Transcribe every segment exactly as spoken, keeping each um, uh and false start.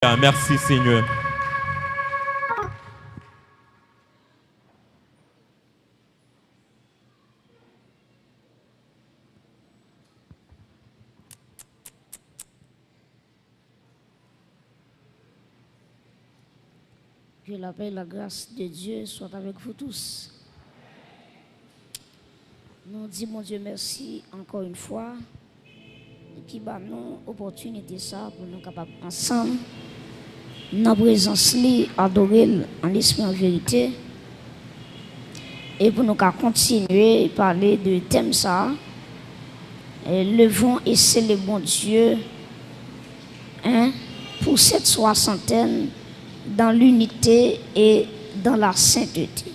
Mèsi, Senyè. Que la paix et la grâce de Dieu soient avec vous tous. Nou di Bondye mèsi ankò yon fwa ki ba nou opòtinite sa pou nou kapab ansanm nan prezans li, adore l an lespri, an verite, e pou nou ka kontinye pale de tèm sa a, eh, levons et célébrons Dieu, hein, pour cette soixantaine dans l'unité et dans la sainteté.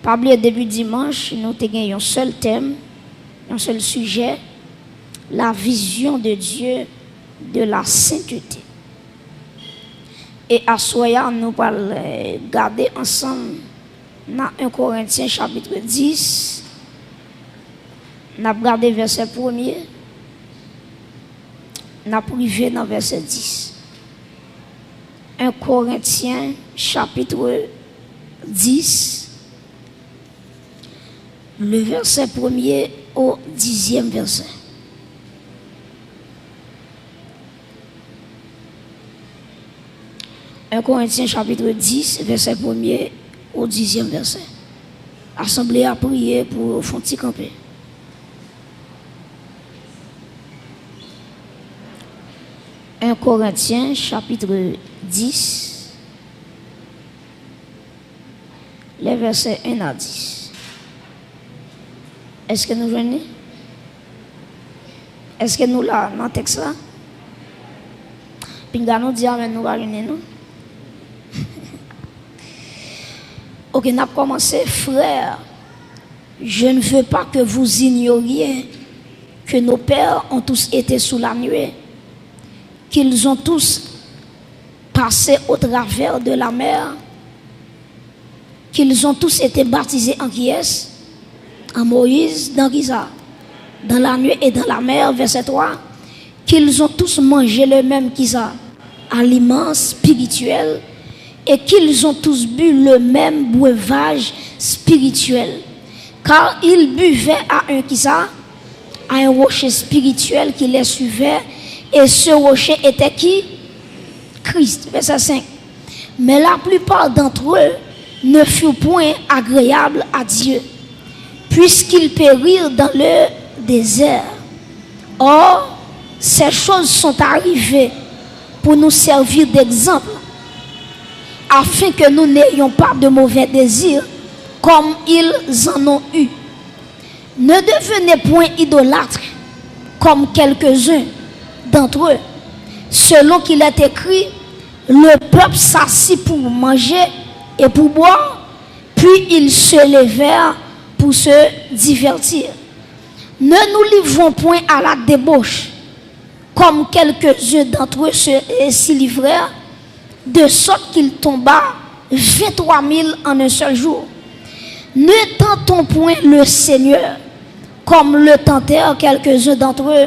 Pa bliye, depi dimanch, nou te gen yon sèl tèm, yon sèl sijè, la vision de Dieu de la sainteté. E aswè a, nou pral, eh, gade ansanm nan en Korentyen chapit dis, n ap gade vèsè premye, n ap rive nan vèsè dis. En Korentyen chapit dis, le verset premier au dixième verset. En Korentyen chapit dis, vèsè premye o dizyèm vèsè. Asanble a priye pou yo fè yon ti kanpe. En Korentyen chapit dis, les versets un à dix. Èske nou jwenn li? Èske nou la nan tèks la? Pinga nou di amèn, nou pa jwenn li, non? Ok, n ap kòmanse. Frères, je ne veux pas que vous ignoriez que nos pères ont tous été sous la nuée, qu'ils ont tous passé au travers de la mer, qu'ils ont tous été baptisés en qui est? En Moïse, dans qui ça? Dans la nuée et dans la mer, verset trois, qu'ils ont tous mangé le même qui ça? Aliment spirituel, et qu'ils ont tous bu le même breuvage spirituel. Car ils buvaient à un qui ça? À un rocher spirituel qui les suivait, et ce rocher était qui? Christ. Verset cinq. Mais la plupart d'entre eux ne furent point agréables à Dieu, puisqu'ils périrent dans le désert. Or, ces choses sont arrivées pour nous servir d'exemple, afin que nous n'ayons pas de mauvais désirs comme ils en ont eu. Ne devenez point idolâtres comme quelques-uns d'entre eux, selon qu'il est écrit, le peuple s'assit pour manger et pour boire, puis ils se levèrent pour se divertir. Ne nous livrons point à la débauche, comme quelques-uns d'entre eux se, et s'y livrèrent, de sorte qu'il tomba vingt-trois mille en un seul jour. Ne tentons point le Seigneur, comme le tentèrent quelques-uns d'entre eux,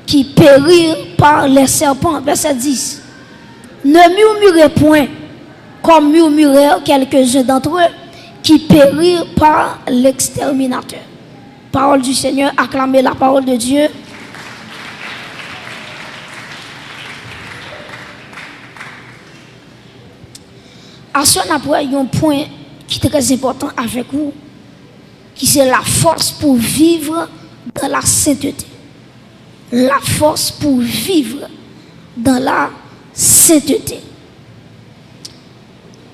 qui périrent par les serpents. Verset dix. Ne murmurez point, comme murmurèrent quelques-uns d'entre eux, qui périrent par l'exterminateur. Parole du Seigneur, acclamez la parole de Dieu. Aswè n ap wè yon pwen ki trè enpòtan avèk ou, ki se la force pour vivre dans la sainteté. La force pour vivre dans la sainteté.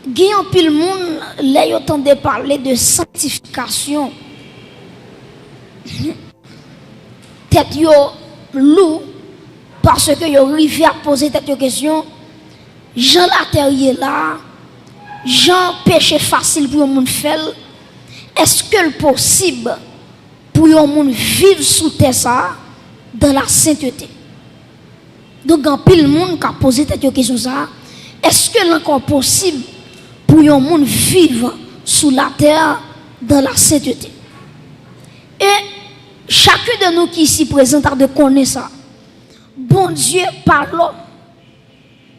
Gen anpil moun, lè yo tande pale de sanktifikasyon, tèt yo lou, paske yo rive ap poze tèt yo kesyon, jan latè ye la, jan peche fasil pou yon moun fè l, èske l posib pou yon moun viv sou tè sa a dans la sainteté? Donk, gen anpil moun k ap poze tèt yo kesyon sa a, èske l ankò posib pou yon moun viv sou latè dans la sainteté? E chacun de nous qui ici présent ta dwe konnen sa. Bondye pa lòm.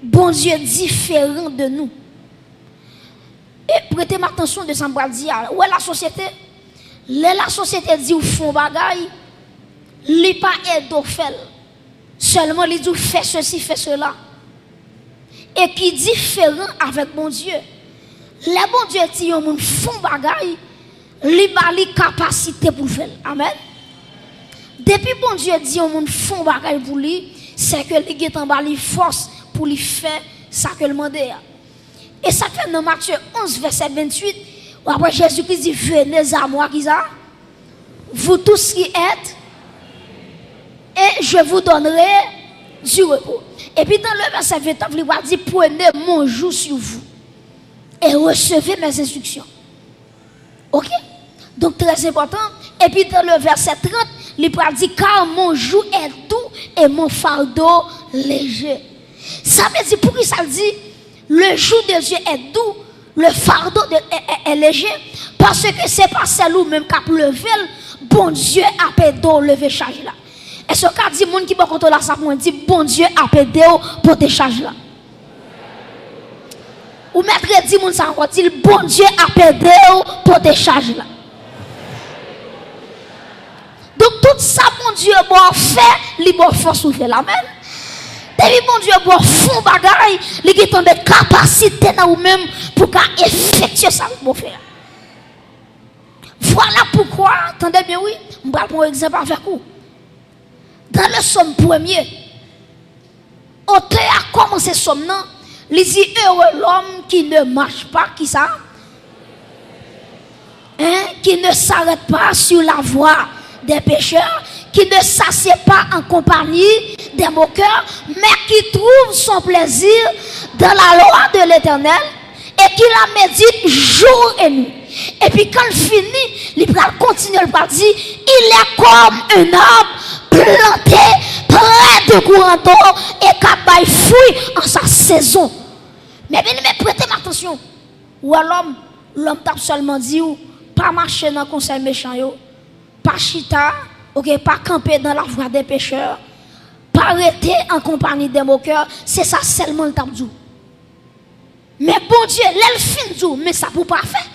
Bondye diferan de nou. E prete m atansyon de sa m pral di a. Ou wè lasosyete? Lè lasosyete di w fè yon bagay, li pa ede w fè l. Sèlman li di w fè sesi, fè sela. E ki diferan avèk Bondye. Lè Bondye di yon moun fè yon bagay, li ba li kapasite pou l fè l. Amèn. Depi Bondye di yon moun fè yon bagay pou li, se ke li gentan ba li fòs pou li fè sa ke l mande a. E sa k fè nan Matye onz, vèsè venntuit, w ap wè Jezikri di, venez à moi, kisa? Vous tous qui êtes, et je vous donnerai du repos. Epi nan le vèsè venntuit, li pral di, prenez mon joug sur vous et recevez mes instructions. Ok? Donk, trè enpòtan. Epi nan le vèsè trant, li pral di, car mon joug est doux et mon fardeau léger. Sa vle di, poukisa l di, le joug de Dieu est doux, le fardeau de, est, est, est léger? Paske se pa sèl ou menm k ap leve l, Bondye ap ede w leve chaj la. Èske w ka di moun ki bò kote w la sa pou mwen? Di, Bondye ap ede w pote chaj la. Ou mèt redi moun sa ankò, di l, Bondye ap ede w pote chaj la. Donk, tout sa Bondye ba w fè, li ba w fòs ou fè l. Amèn. Depi Bondye ba w fè yon bagay, li gentan met kapasite nan ou menm pou w ka efektye sa l ba w fè a. Vwala poukwa, tande byen wi, m pral pran yon egzanp avèk ou. Dan le sòm premye, otè a kòmanse sòm nan, li di, heureux l'homme qui ne marche pas, kisa? Hein, qui ne s'arrête pas sur la voie des pécheurs, qui ne s'assied pas en compagnie des moqueurs, mais qui trouve son plaisir dans la loi de l'Éternel et qui la médite jour et nuit. Epi kan l fini, li pral kontinye, li pral di, il est comme un arbre planté près de courant d'eau et k ap bay fwi an sa sezon. Men byeneme, prete m atansyon. Ou wè lòm, lòm t ap sèlman di w, pa mache nan konsèy mechan yo, pa chita, ok, pa kanpe dans la voie des pécheurs, pa rete an konpanyi des moqueurs, se sa sèlman l t ap di w. Men Bondye, lè l fin di w, men sa pou w pa fè.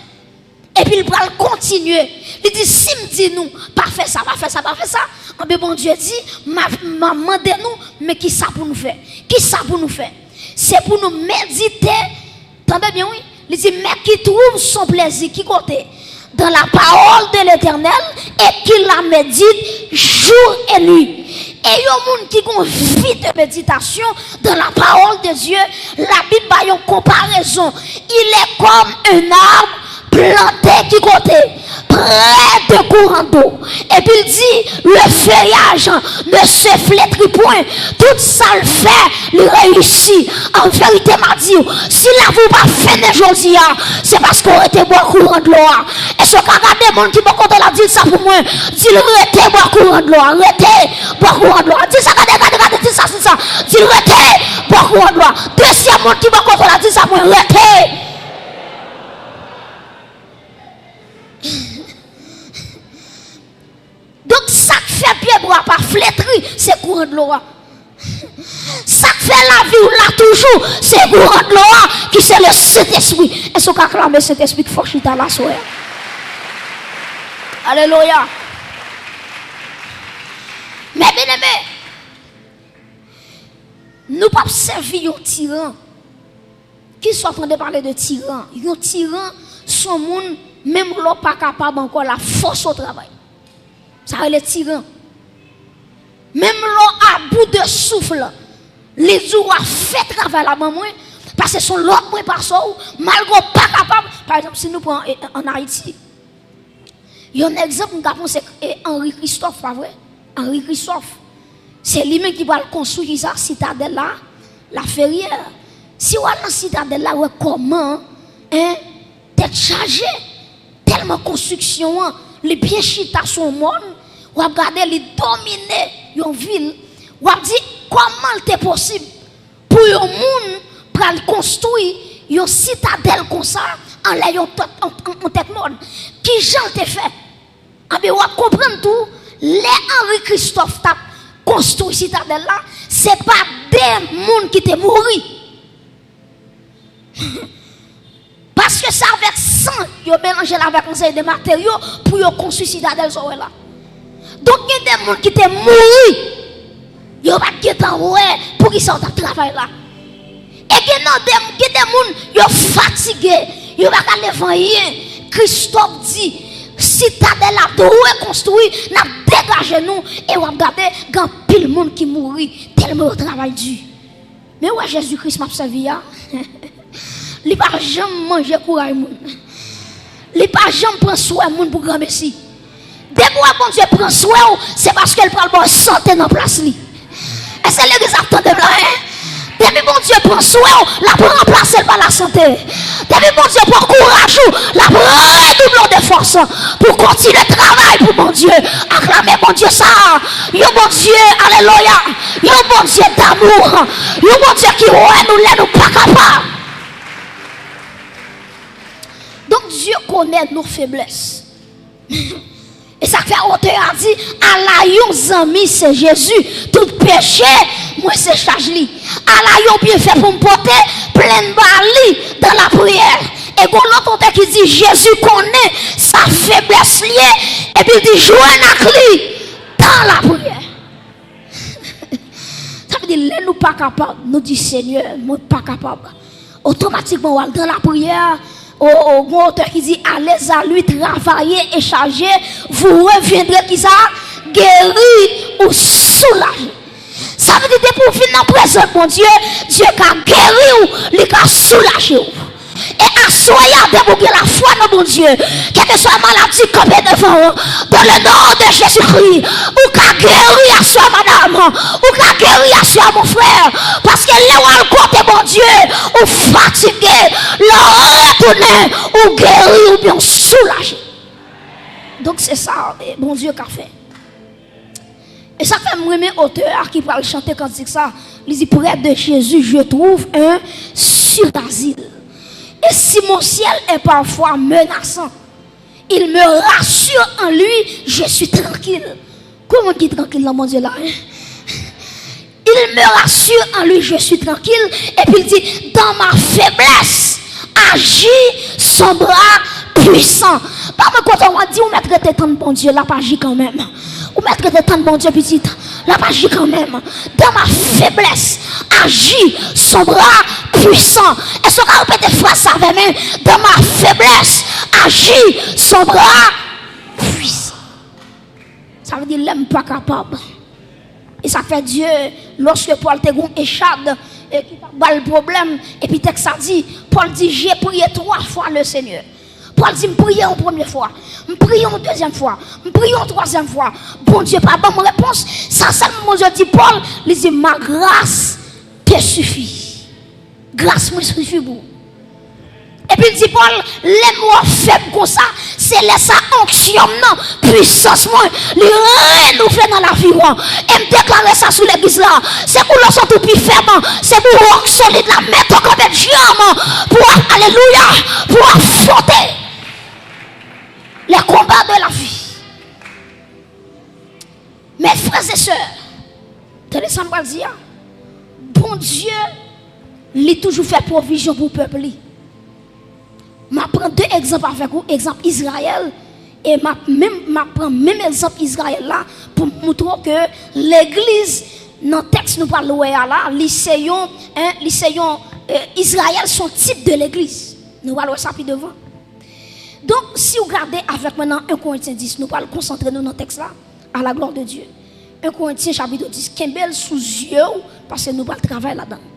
Epi l pral kontinye. Li di, si m di nou, pa fè sa, pa fè sa, pa fè sa, anben Bondye di, m a, m a mande nou, men kisa pou nou fè? Kisa pou nou fè? Se pou nou medite, tande byen wi, li di, mais qui trouve son plaisir, ki kote? Dans la parole de l'Éternel et qui la médite jour et nuit. E yon moun ki gon vi de meditasyon dans la parole de Dieu, Labib ba yon konparezon. Il est comme un arbre planté ki kote? Près de courant d'eau. Epi l di, le feuillage ne se flétrit point. Tout sa l fè, li reyisi. An verite, m a di w, si lavi w pa fennen jodi a, se paske w rete bò kouran dlo a. Èske w ka gade moun ki bò kote w la, di l sa pou mwen? Di l rete bò kouran dlo a, rete bò kouran dlo a. Di l sa, gade, gade, gade, di l sa, di l sa. Di l rete bò kouran dlo a. Dezyèm moun ki bò kote w la, di l sa pou mwen, rete. Donk, sa k fè pyebwa pa fletri, se kouran dlo a. Sa k fè lavi w la toujou, se kouran dlo a, ki se le Sentespri. Èske w ka aklame Sentespri k fò chita la aswè a? Alelouya. Men byeneme, nou p ap sèvi yon tiran. Kisa w tande pale de tiran? Yon tiran, se yon moun, menm lè w pa kapab ankò, l ap fòse w travay. Sa rele tiran. Menm lè w a bout de souf, li di w a fè travay la ban mwen, paske se yon lòt mwen pase w, malgre w pa kapab. Pa egzanp, si nou pran, e, ann Ayiti, yon egzanp, m ka panse, e, Henri Christophe, pa vre? Henri Christophe. Se li menm ki pral konstwi kisa? Sitadèl la, Laferyè. Si w al nan Sitadèl la, w wè kòman, en, tèt chaje. Tèlman konstriksyon an, li byen chita sou yon mòn, w ap gade li domine yon vil. W ap di, kòman l te posib pou yon moun pral konstwi yon sitadèl konsa anlè yon tèt, yon, yon, yon tèt mòn? Kijan l te fè? Anben, w ap konprann tou, lè Henri Christophe t ap konstwi sitadèl la, se pa de moun ki te mouri. Yo melanje l avèk yon seri de materyo pou yo konstwi sitadèl sa w wè la. Donk, gen de moun ki te mouri, yo pa t gentan wè poukisa yo t ap travay la. E gen nan de, gen de moun, yo fatige, yo pa ka leve anyen. Kristòf di, sitadèl la dwe konstwi, n ap degaje nou, e w ap gade, gen anpil moun ki mouri, tèlman yo travay di. Men wè Jezi Kris m ap sèvi a, li pa janm manje kouray moun. Li pa janm pran swen moun pou granmesi. Depi w wè Bondye pran swen w, se paske l pral ba w sante nan plas li. Èske legliz ap tande m la, en? Depi Bondye pran swen w, l ap ranplase l pa lasante. Depi Bondye pran kouraj ou, l ap redouble w de fòs pou w kontinye travay pou Bondye. Aklame Bondye sa a. Yon Bondye, alelouya, yon Bondye damou, yon Bondye ki wè nou lè nou pa kapab. Donk, Dye konnen nou feblès. E sa k fè otè a di, ala yon zanmi se Jezi, tout peche mwen se chaj li. Ala yon byenfè pou m pote, plenn ba li dan lapriyè. E gon lòt otè ki di, Jezi konnen sa feblès li ye, epi l di, jwenn ak li dan lapriyè. Sa vle di, lè nou pa kapab, nou di, Senyè, mwen pa kapab. Otomatikman, w al dan lapriyè, o, o, gon otè ki di, allez à lui, travaillez et chargés, vous reviendrez, kisa? Guéri ou soulager. Sa vle di, depi w vin nan prezans Bondye, Dye ka geri w, li ka soulaje w. E aswè a, depi w gen lafwa nan Bondye, kèlkeswa maladi kanpe devan w, dans le nom de Jésus-Christ, ou ka geri aswè a, madanm, ou ka geri aswè a, mon frè, paske lè w al kote Bondye, ou fatige, lè w retounen, ou geri oubyen w soulaje. Donk, se sa, e, Bondye ka fè. E sa k fè m renmen otè a ki pral chante kantik sa. Li di, près de Jésus, je trouve un sûr asile. Et si mon ciel est parfois menaçant, il me rassure en lui, je suis tranquille. Kòman ki trankil nan Bondye la, en? Il me rassure en lui, je suis tranquille. Epi l di, dans ma faiblesse, agit son bras puissant. Pa mwen kote w an di, ou mèt rete tann Bondye, l ap aji kanmenm. Ou mèt rete tann Bondye, pitit, l ap aji kanmenm. Dans ma faiblesse, agit son bras puissant. Èske w ka repete fraz sa avè m? Dans ma faiblesse, agit son bras puissant. Sa vle di, lè m pa kapab. E sa k fè Dye, lòske Pòl te gon echad, e ki t ap ba l pwoblèm, epi tèks sa di, Pòl di, j'ai prié trois fois le Seigneur. Pòl di, m priye yon premye fwa, m priye yon dezyèm fwa, m priye yon twazyèm fwa. Bondye pa ban m repons. Sa sèlman Bondye di Pòl, li di, ma grâce te suffit. Gras mwen sifi pou ou. Epi l di Pòl, lè m wè w fèb konsa, se lè sa onksyon m nan, pwisans mwen, li renouvle nan lavi w. E m deklare sa sou legliz la. Se pou lè w santi w pi fèb, se pou wòk solid la mete w kanpe dyanm pou w, alelouya, pou w afwonte les combats de la vie. Men frè e sè, tande sa m pral di a. Bondye, li toujou fè pwovizyon pou pèp li. M ap pran de egzanp avèk ou, egzanp Izrayèl, e m ap menm, m ap pran menm egzanp Izrayèl la pou m moutre w ke legliz, nan tèks nou pral wè a la, li se yon, en, li se yon, e, Izrayèl se yon tip de legliz. Nou pral wè sa pi devan. Donk, si w gade avèk mwen nan en Korentyen dis, nou pral konsantre nou nan tèks la, à la gloire de Dieu. En Korentyen chapit dis, kenbe l sou zye w, paske nou pral travay ladan l.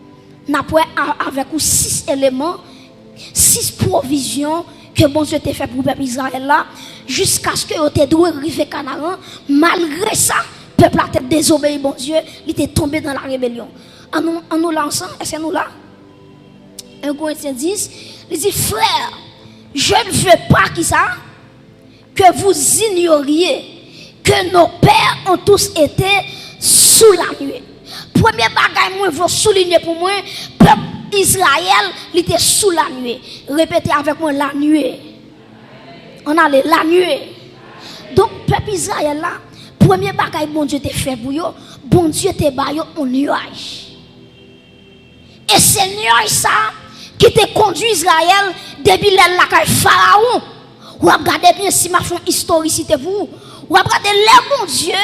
N ap wè a-, avèk ou sis eleman, sis pwovizyon ke Bondye te fè pou pèp Izrayèl la, jiskaske yo te dwe rive Kanaran. Malgre sa, pèp la te dezobeyi Bondye, li te tonbe nan la rebelyon. Ann nou, ann nou la ansanm, èske nou la? En Korentyen dis, li di, frères, je ne veux pas, kisa? Que vous ignoriez que nos pères ont tous été sous la nuée. Premye bagay mwen vle soulinye pou mwen, pèp Izrayèl, li te sou la nuée. Repete avèk mwen, la nuée. Ann ale, la nuée. Donk, pèp Izrayèl la, premye bagay Bondye te fè pou yo, Bondye te ba yo yon nyaj. E se nyaj sa a ki te kondui Izrayèl depi lè l lakay Farawon W ap gade byen, si m ap fè yon istorisite pou ou, w ap gade lè Bondye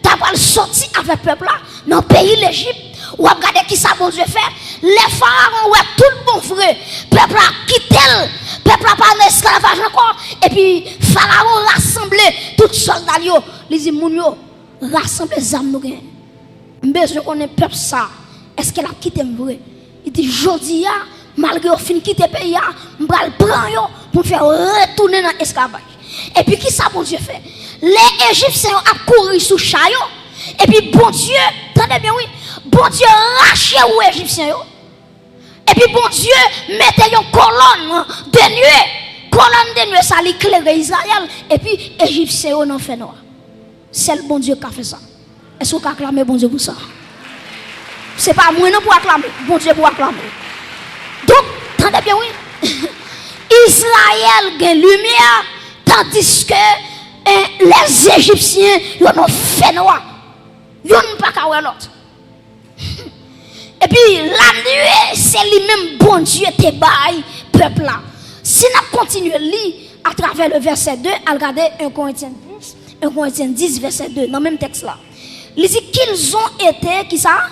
ta pral sòti avèk pèp la nan peyi Lejip, w ap gade kisa Bondye fè. Lè Farawon wè tout bon vre pèp la kite l, pèp la pa nan esklavaj ankò, epi Farawon rasanble tout sòlda l yo, li di moun yo, rasanble zam nou genyen. M bezwen konnen pèp sa, èske l ap kite m vre? Li di, jodi a, malgre yo fin kite peyi a, m pral pran yo pou m fè yo retounen nan esklavaj. Epi kisa Bondye fè? Lè Ejipsyen yo ap kouri sou cha yo, epi Bondye, tande byen wi, Bondye rache wou Ejipsyen yo, epi Bondye mete yon kolòn de nwe, kolòn de nwe sa li klere Izrayèl, epi Ejipsyen yo nan fènwa. Sèl Bondye ka fè sa. Èske w ka aklame Bondye pou sa? Se pa mwen non pou aklame, Bondye pou aklame. Donk, tande byen wi. Izrayèl gen limyè, tandiske, eh, lèzejipsyen yo nan fènwa. Youn pa ka wè lòt. Epi lannuit, se li menm Bondye te bay pèp la. Si n ap kontinye li atravè le vèsè de, al gade en Korentyen dis, en Korentyen dis, vèsè de, nan menm tèks la. Li di, qu'ils ont été, kisa?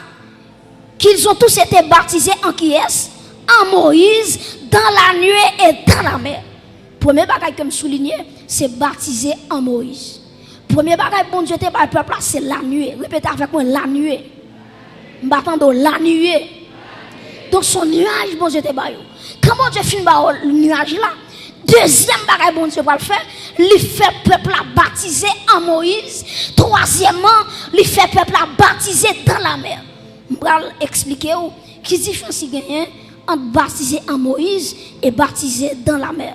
Qu'ils ont tous été baptisés en qui est? En Moïse, dans la nuée et dans la mer. Premye bagay ke m soulinye, se batize an Moyiz. Premye bagay Bondye te bay pèp la, se lannuit. Repete avèk mwen, lannuit. M pa tande w, lannuit. Donk, se yon nyaj Bondye te ba yo. Kan Bondye fin ba yo nyaj la, dezyèm bagay Bondye pral fè, li fè pèp la batize an Moyiz. Twazyèmman, li fè pèp la batize dan lamè. M pral eksplike w ki diferans ki genyen ant batize an Moyiz e batize dan lamè.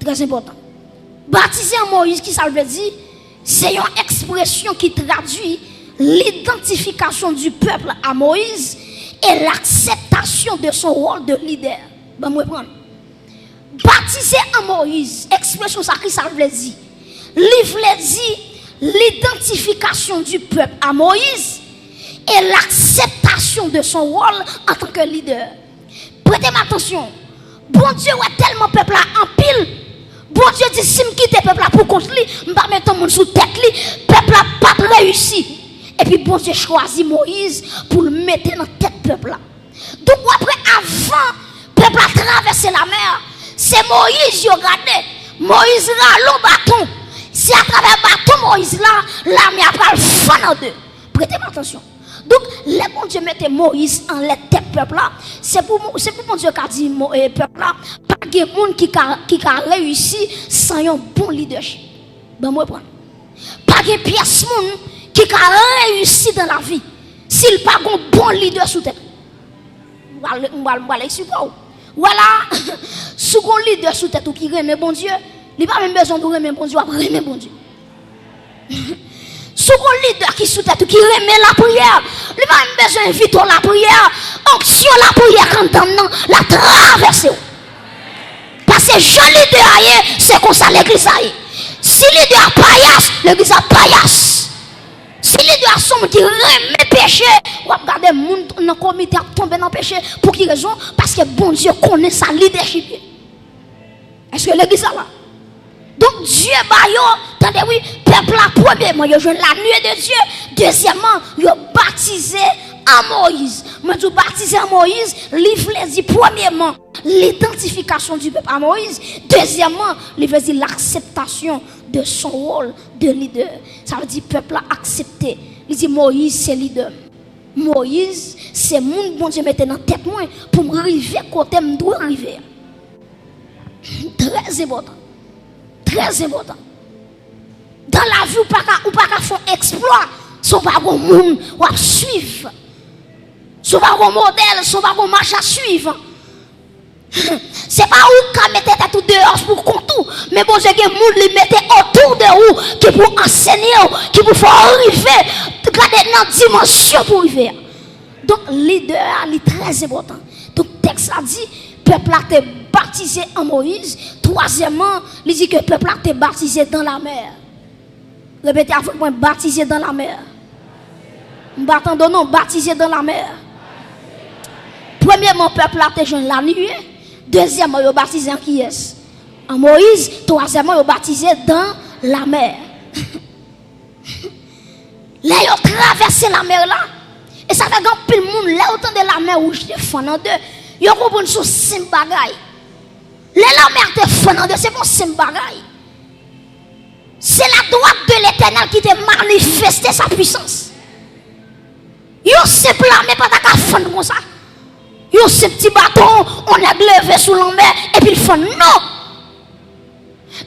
Trè enpòtan. Batize an Moyiz, ki sa l vle di? Se yon ekspresyon ki tradui l'identification du peuple à Moïse et l'acceptation de son rôle de leader. Ban m reprann. Batize an Moyiz, ekspresyon sa, ki sa l vle di? Li vle di l'identification du peuple à Moïse et l'acceptation de son rôle en tant que leader. Prete m atansyon. Bondye wè tèlman pèp la anpil, Bondye di, si m kite pèp la pou kont li, m pa met yon moun sou tèt li, pèp la p ap reyisi. Epi Bondye chwazi Moyiz pou l mete nan tèt pèp la. Donk, w ap wè, avan pèp la travèse lamè a, se Moyiz yo gade. Moyiz rale yon baton. Se atravè baton Moyiz la, lamè a pral fann an de. Prete m atansyon. Donk, lè Bondye mete Moyiz anlè tèt pèp la, se pou, se pou Bondye ka di Mo-, eh, pèp la, pa gen moun ki ka, ki ka reyisi san yon bon lidèchip. Ban m reprann. Pa gen pyès moun ki ka reyisi dan lavi si l pa gon bon lidè sou tèt li. M pral, m pral, m pral eksplike w. Wè la, si w gon lidè sou tèt ou ki renmen Bondye, li pa menm bezwen pou renmen Bondye, w ap renmen Bondye. Si w gon lidè ki sou tèt ou ki renmen lapriyè, li pa menm bezwen envite w lapriyè, onksyon lapriyè k anndan l nan, l ap travèse w. Paske jan lidè a ye, se konsa legliz la ye. Si lidè a payas, legliz la payas. Si lidè a se yon moun ki renmen peche, w ap gade moun nan komite ap tonbe nan peche. Pou ki rezon? Paske Bondye konnen sa lidèchip ye. Èske legliz la la? Donk, Dye ba yo, tande wi, pèp la, premyeman, yo jwenn la nuée de Dieu. Dezyèmman, yo batize an Moyiz. Mwen di w, batize an Moyiz, li vle di, premyeman, l'identification du peuple à Moïse. Dezyèmman, li vle di l'acceptation de son rôle de leader. Sa vle di pèp la aksepte. Li di, Moyiz se lidè m. Moyiz se moun Bondye mete nan tèt mwen pou m rive kote m dwe rive a. Trè enpòtan. Trè enpòtan. Dan lavi, ou pa ka, ou pa ka fè yon eksplwa si w pa gon moun w ap swiv. Si w pa gon modèl, si w pa gon mach a swiv. Se pa ou k ka mete tèt ou deyò pou kont ou, men Bondye gen moun li mete otou de ou ki pou ansenye w, ki pou fè w rive, gade nan dimansyon pou w rive a. Donk, lidè a, li trè enpòtan. Donk, tèks la di, pèp la te batize an Moyiz. Twazyèmman, li di ke pèp la te batize dan lamè. Repete avèk mwen, batize dan lamè. M pa tande w non, batize dan lamè. Premyeman, pèp la te jwenn la nuée. Dezyèmman, yo batize an kiyès? An Moyiz, twazyèmman, yo batize dan lamè. Lè yo travèse lamè la, e sa fè gen anpil moun, lè yo tande lamè wouj te fann an de, yo konprann se yon senp bagay. Lè lamè a te fann an de, se pa yon senp bagay. Se la droite de l'Éternel ki te manifeste sa pwisans. Yon senp lamè pa ta ka fann konsa. Yon senp ti baton, yon nèg leve sou lanmè, epi l fann. Non!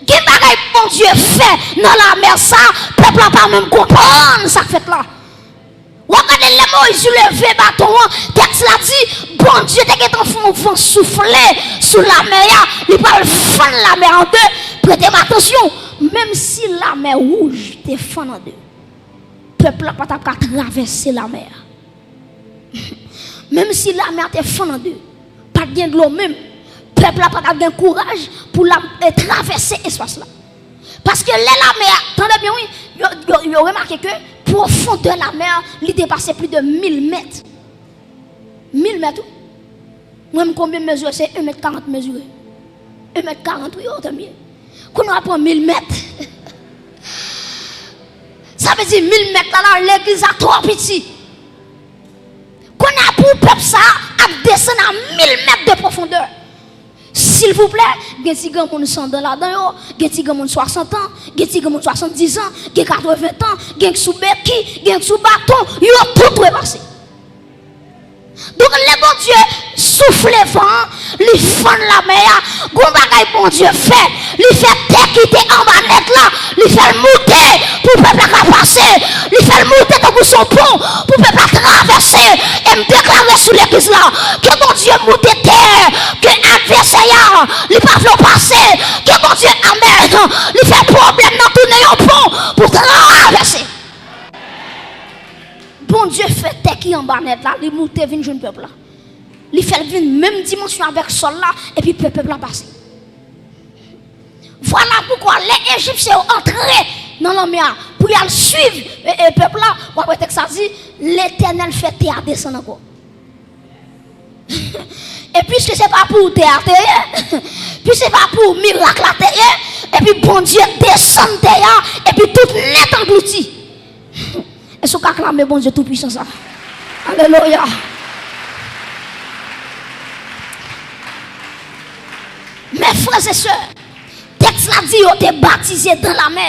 Gen bagay Bondye fè nan lamè sa, pèp la pa menm konprann sa k fèt la. W ap gade lè Moyiz leve baton an, tèks la di, Bondye te gentan fè yon van soufle sou lamè a, li pral fann lamè an de. Prete m atansyon, menm si lamè wouj te fann an de, pèp la pa t ap ka travèse lamè a. Menm si lamè a te fann an de, pa t gen dlo menm, pèp la pa t ap gen kouraj pou l ap, eh, travèse espas la. Paske lè lamè a, tande byen wi, yo, yo, yo remake ke pwofondè lamè a, li depase plis de mil mèt. Mil mèt wi. Mwen, m konbyen m mezire, se en mèt karant m mezire. En mèt karant wi, o, tanbyen. Kounye a pran mil mèt. Sa vle di mil mèt la, la, legliz la twò piti. Kounye a pou pèp sa a ap desann a mil mèt de pwofondè. Silvouplè, gen ti granmoun san dan ladan yo, gen ti granmoun swasant an, gen ti granmoun swasanndiz an, gen katreven an, gen k sou beki, gen k sou baton, yo tout dwe pase. Donk, lè Bondye soufle van an, li fann lamè a, gon bagay Bondye fè, li fè tè ki te anba nèt la, li fè l moute pou pèp la ka pase, li fè l moute tankou se yon pon pou pèp la travèse. E m deklare sou legliz la, ke Bondye moute tè ke advèsè a, li pa vle w pase, ke Bondye, amèn, li fè pwoblèm nan tounen yon pon pou travèse. Bondye fè tè ki anba nèt la, li moute vin jwenn pèp la. Li fè l vin menm dimansyon avèk sòl la, epi pèp, pèp la pase. Vwala poukwa lè Ejipsyen yo antre nan lanmè a pou y al swiv, e, e, pèp la, w ap wè tèks la di, Letènèl fè tè a desann ankò. E piske se pa pou ou tè a te ye, piske se pa pou ou mirak la te ye, epi Bondye desann tè a, epi tout nèt anglouti. Èske w ka aklame Bondye Toupwisan sa? Alelouya! Mes frères et sœurs, tèks la di yo te batize dan lamè.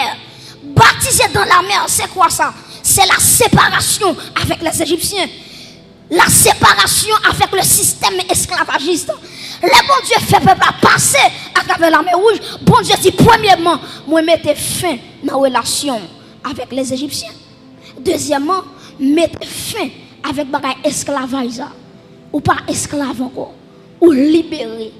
Batize dan lamè, se kwa sa? Se la séparation avec les Égyptiens. La séparation avec le système esclavagiste. Lè Bondye fè pèp la pase atravè lamè wouj, Bondye di, premyèman, mwen mete fen nan relasyon avèk les Égyptiens. Dezyèmman, mete fen avèk bagay esklavaj sa. Ou pa esklav ankò. Ou libere.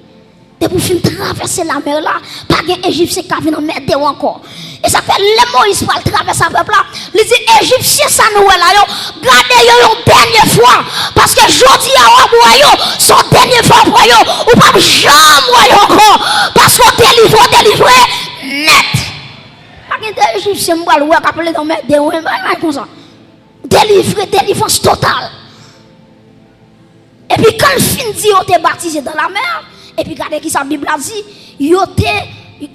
Depi w fin travèse lamè la, pa gen Ejipsyen k ka vin anmède w ankò. E sa fè lè Moyiz pral travèse a pèp la, li di, Ejipsyen sa nou wè la yo, gade yo yon dènye fwa, paske jodi a w ap wè yo, se yon dènye fwa w ap wè yo, ou p ap janm wè yo ankò, paske w delivre, w delivre nèt. Pa gen de Ejipsyen m pral wè k ap lede anmède w, e bagay konsa. Delivre, delivrans total. Epi kan l fin di yo te batize dan lamè, epi gade kisa Bib la di, yo te,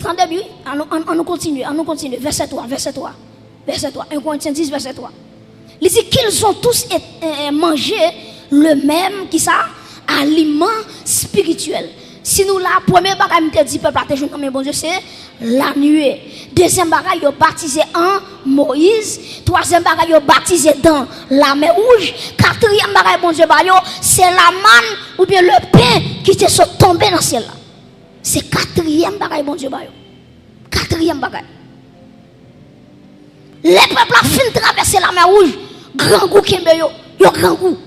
tande byen, wi, ann, ann, ann nou kontinye, ann nou kontinye, vèsè twa, vèsè twa, vèsè twa, en Korentyen dis, vèsè twa. Li di, qu'ils ont tous et, e, e, mangé le même, kisa? Aliment spirituel. Si nou la, premye bagay m te di pèp la te jwenn nan men Bondye, se lanwit. Dezyèm bagay, yo batize an Moyiz. Twazyèm bagay, yo batize dan lamè wouj. Katriyèm bagay Bondye ba yo, se lamann oubyen le pen ki te sot tonbe nan syèl la. Se katriyèm bagay Bondye ba yo. Katriyèm bagay. Lè pèp la fin travèse lamè wouj, grangou kenbe yo. Yo grangou.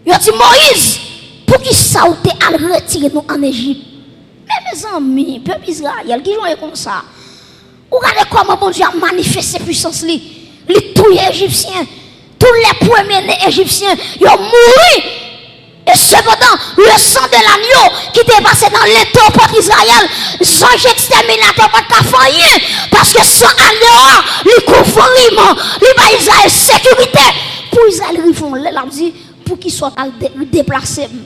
Yo di, Moyiz, poukisa w te al retire nou ann Ejip? Men mezanmi, pèp Izrayèl, kijan w ye konsa? Ou gade kòman Bondye ap manifeste pwisans li. Li touye Ejipsyen. Tout lè premye ne Ejipsyen, yo mouri. E sepandan, le sang de l'agneau ki te pase nan lentèpòt Izrayèl, zanj ekstèminatè pa t ka fè anyen, paske san agno a, li kouvri m, li bay Izrayèl sekirite. Pou Izrayèl rive yon lè, l ap di, poukisa w t al de-, deplase m?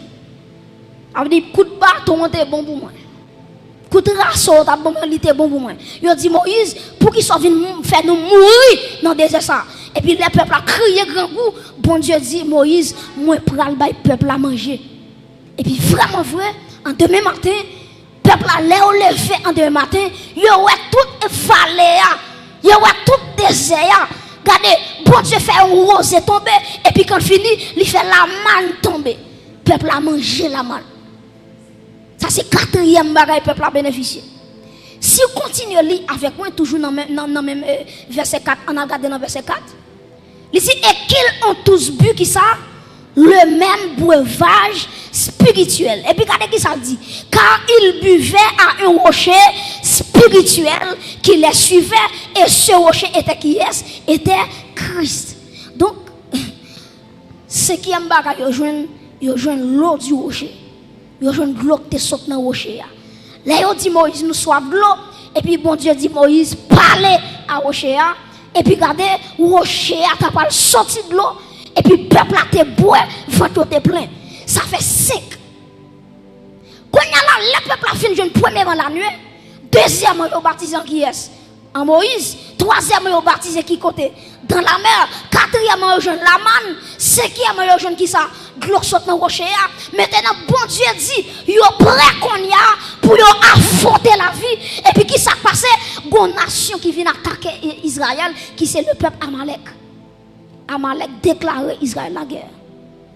Sa vle di, kout baton an te bon pou mwen. Tout raso yo t ap ban mwen, li te bon pou mwen. Yo di Moyiz, poukisa w vin mou- fè nou mouri nan dezè sa a? Epi lè pèp la kriye grangou, Bondye di Moyiz, mwen pral bay pèp la manje. Epi vrèman vre, an demen maten, pèp la, lè yo leve an demen maten, yo wè tout vale a, yo wè tout dezè a. Gade, Bondye fè yon woze tonbe, epi kan l fini, li fè lamàn tonbe. Pèp la manje lamàn. Sa se katriyèm bagay pèp la benefisye. Si w kontinye li avèk mwen, toujou nan men, nan, nan menm, eh, vèsè kat, ann al gade nan vèsè kat. Li di, et qu'ils ont tous bu, ki sa? Le même breuvage spirituel. Epi gade ki sa l di. Car ils buvaient à un rocher spirituel qui les suivait, et ce rocher était qui est? Était Christ. Donk, senkyèm bagay yo jwenn, yo jwenn l'eau du rocher. Yo jwenn dlo ki te sot nan woche a. Lè yo di Moyiz, nou swaf dlo, epi Bondye di Moyiz, pale a woche a, epi gade, woche a ta pral soti dlo, epi pèp la te bwè, vant yo te plen. Sa fè senk. Kounye a la, lè pèp la fin jwenn premyèman lanwit, dezyèmman, yo batize an kiyès? An Moyiz. Twazyèmman, yo batize ki kote? Dan lamè. Katriyèmman, yo jwenn lamàn. Senkyèmman, yo jwenn kisa? Dlo sot nan woche a. Mentnan, Bondye di, yo prè kounye a pou yo afwonte lavi. Epi kisa k pase? Gon nasyon ki vin atake I-, Izrayèl, ki se le pèp Amalèk. Amalèk deklare Izrayèl lagè.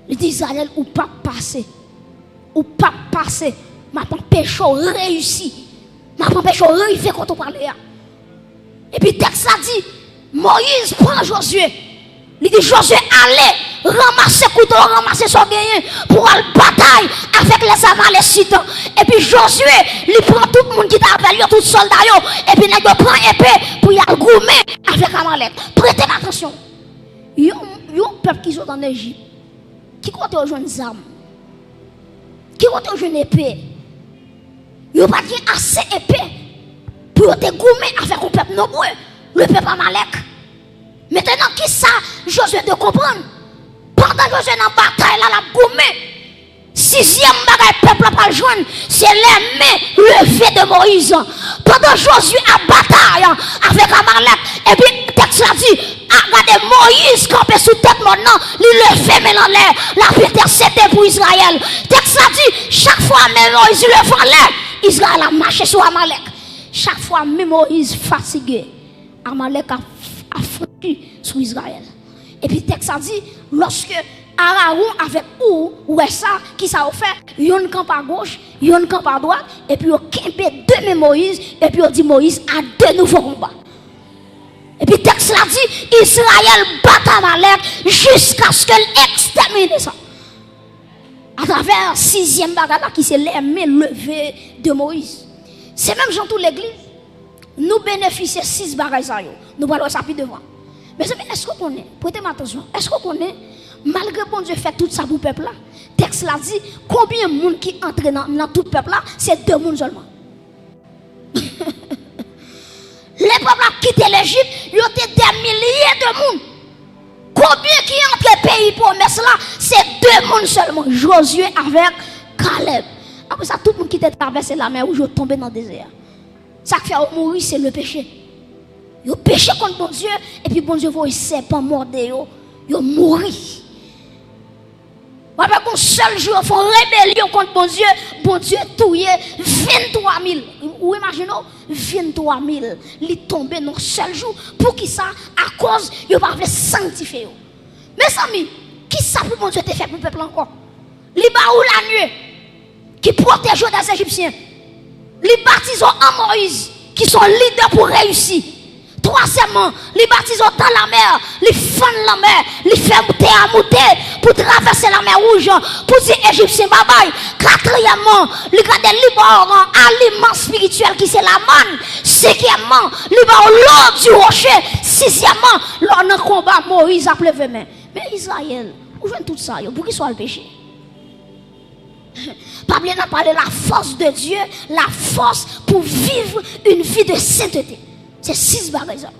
Li di Izrayèl, ou p ap pase. Ou p ap pase. M ap anpeche w reyisi. M ap anpeche w rive kote w prale a. Epi tèks la di, Moyiz pran Jozye. Li di Jozye, ale, ranmase kouto, ranmase sa w genyen pou w al batay avèk lèzamalésit. Epi Jozye, li pran tout moun ki t avè l yo, tout sòlda yo, epi nèg yo pran epe pou y al goumen avèk Amalèk. Prete m atansyon. Yon, yon pèp ki sot ann Ejip, ki kote yo jwenn zam? Ki kote yo jwenn epe? Yo pa t gen ase epe pou yo te goumen avèk yon pèp nonbre, le pèp Amalèk. Mentnan, kisa Jozye te konprann? Pandan Jozye nan batay la, l ap goumen, sizyèm bagay pèp la pral jwenn, se les mains levées de Moïse. Pandan Jozye ap batay avèk Amalèk, epi tèks la di, a, gade, Moyiz kanpe sou tèt mòn nan, li leve men l anlè, l ap entèsede pou Izrayèl. Tèks la di, chak fwa men Moyiz leve anlè, Izrayèl ap mache sou Amalèk. Chak fwa men Moyiz fatige, Amalèk ap, ap franchi sou Izrayèl. Epi tèks la di, lòske Arawon avèk Ou wè sa, kisa yo fè? Yonn kanpe agoch, yonn kanpe adwat, epi yo kenbe de men Moyiz, epi yo di Moyiz, à de nouveaux combats. Epi tèks la di, Izrayèl bat Amalèk jiskaske l ekstèmine sa. Atravè sizyèm bagay la ki se les mains levées de Moïse. Se menm jan tou legliz, nou benefisye sis bagay sa yo. Nou pral wè sa pi devan. Mezanmi, èske w konnen, prete m atansyon, èske w konnen, malgre Bondye fè tout sa pou pèp la, tèks la di, konbyen moun ki antre nan, nan tout pèp la? Se de moun sèlman. Lè pèp la kite Lejip, yo te dè milye de moun. Konbyen ki antre peyi pwomès la? Se de moun sèlman, Jozye avèk Kalèb. Apre sa, tout moun ki te travèse Lamè Wouj yo tonbe nan dezè a. Sa k fè yo mouri, se le peche. Yo peche kont Bondye, epi Bondye voye sèpan mòde yo, yo mouri. W ap wè gon sèl jou yo fè yon rebelyon kont Bondye, Bondye touye venntwa mil. Ou imajine w, venntwa mil. Li tonbe nan sèl jou. Poukisa? Akoz yo pa vle sanktifye yo. Mezanmi, kisa pou Bondye te fè pou pèp la ankò? Li ba ou lanwit ki pwoteje w dè Ejipsyen. Li batize w an Moyiz, ki se yon lidè pou reyisi. Twazyèmman, li batize w dan lamè, li fann lanmè, li fè tè a moute pou travèse Lamè Wouj, pou di Ejipsyen babay. Katriyèmman, li gade li ba w aliman espirityèl ki se lamàn. Senkyèmman, li ba w l'eau du rocher. Sizyèmman, lè w nan konba, Moyiz ap leve men. Men Izrayèl, ou jwenn tout sa yo, poukisa w al peche? Pa bliye n ap pale la force de Dieu, la force pour vivre une vie de sainteté. Se sis bagay sa.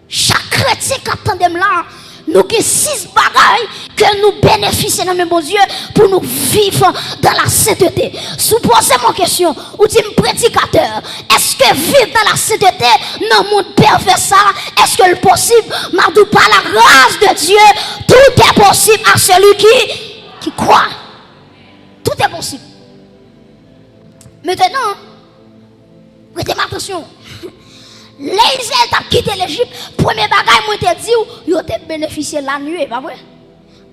Chak kretyen k ap tande m la, Nou gen sis bagay ke nou benefisye nan men Bondye pou nou viv dans la sainteté. Si w poze m yon kesyon, ou di m, predikatè, èske viv dans la sainteté nan mond pèvè sa, èske l posib? M ap di w, par la grâce de Dieu, tout est possible à celui qui, qui croit. Tout est possible. Mentnan, prete m atansyon. Lè Izrayèl t ap kite Lejip, premye bagay mwen te di w, yo te benefisye lannuit, pa vre?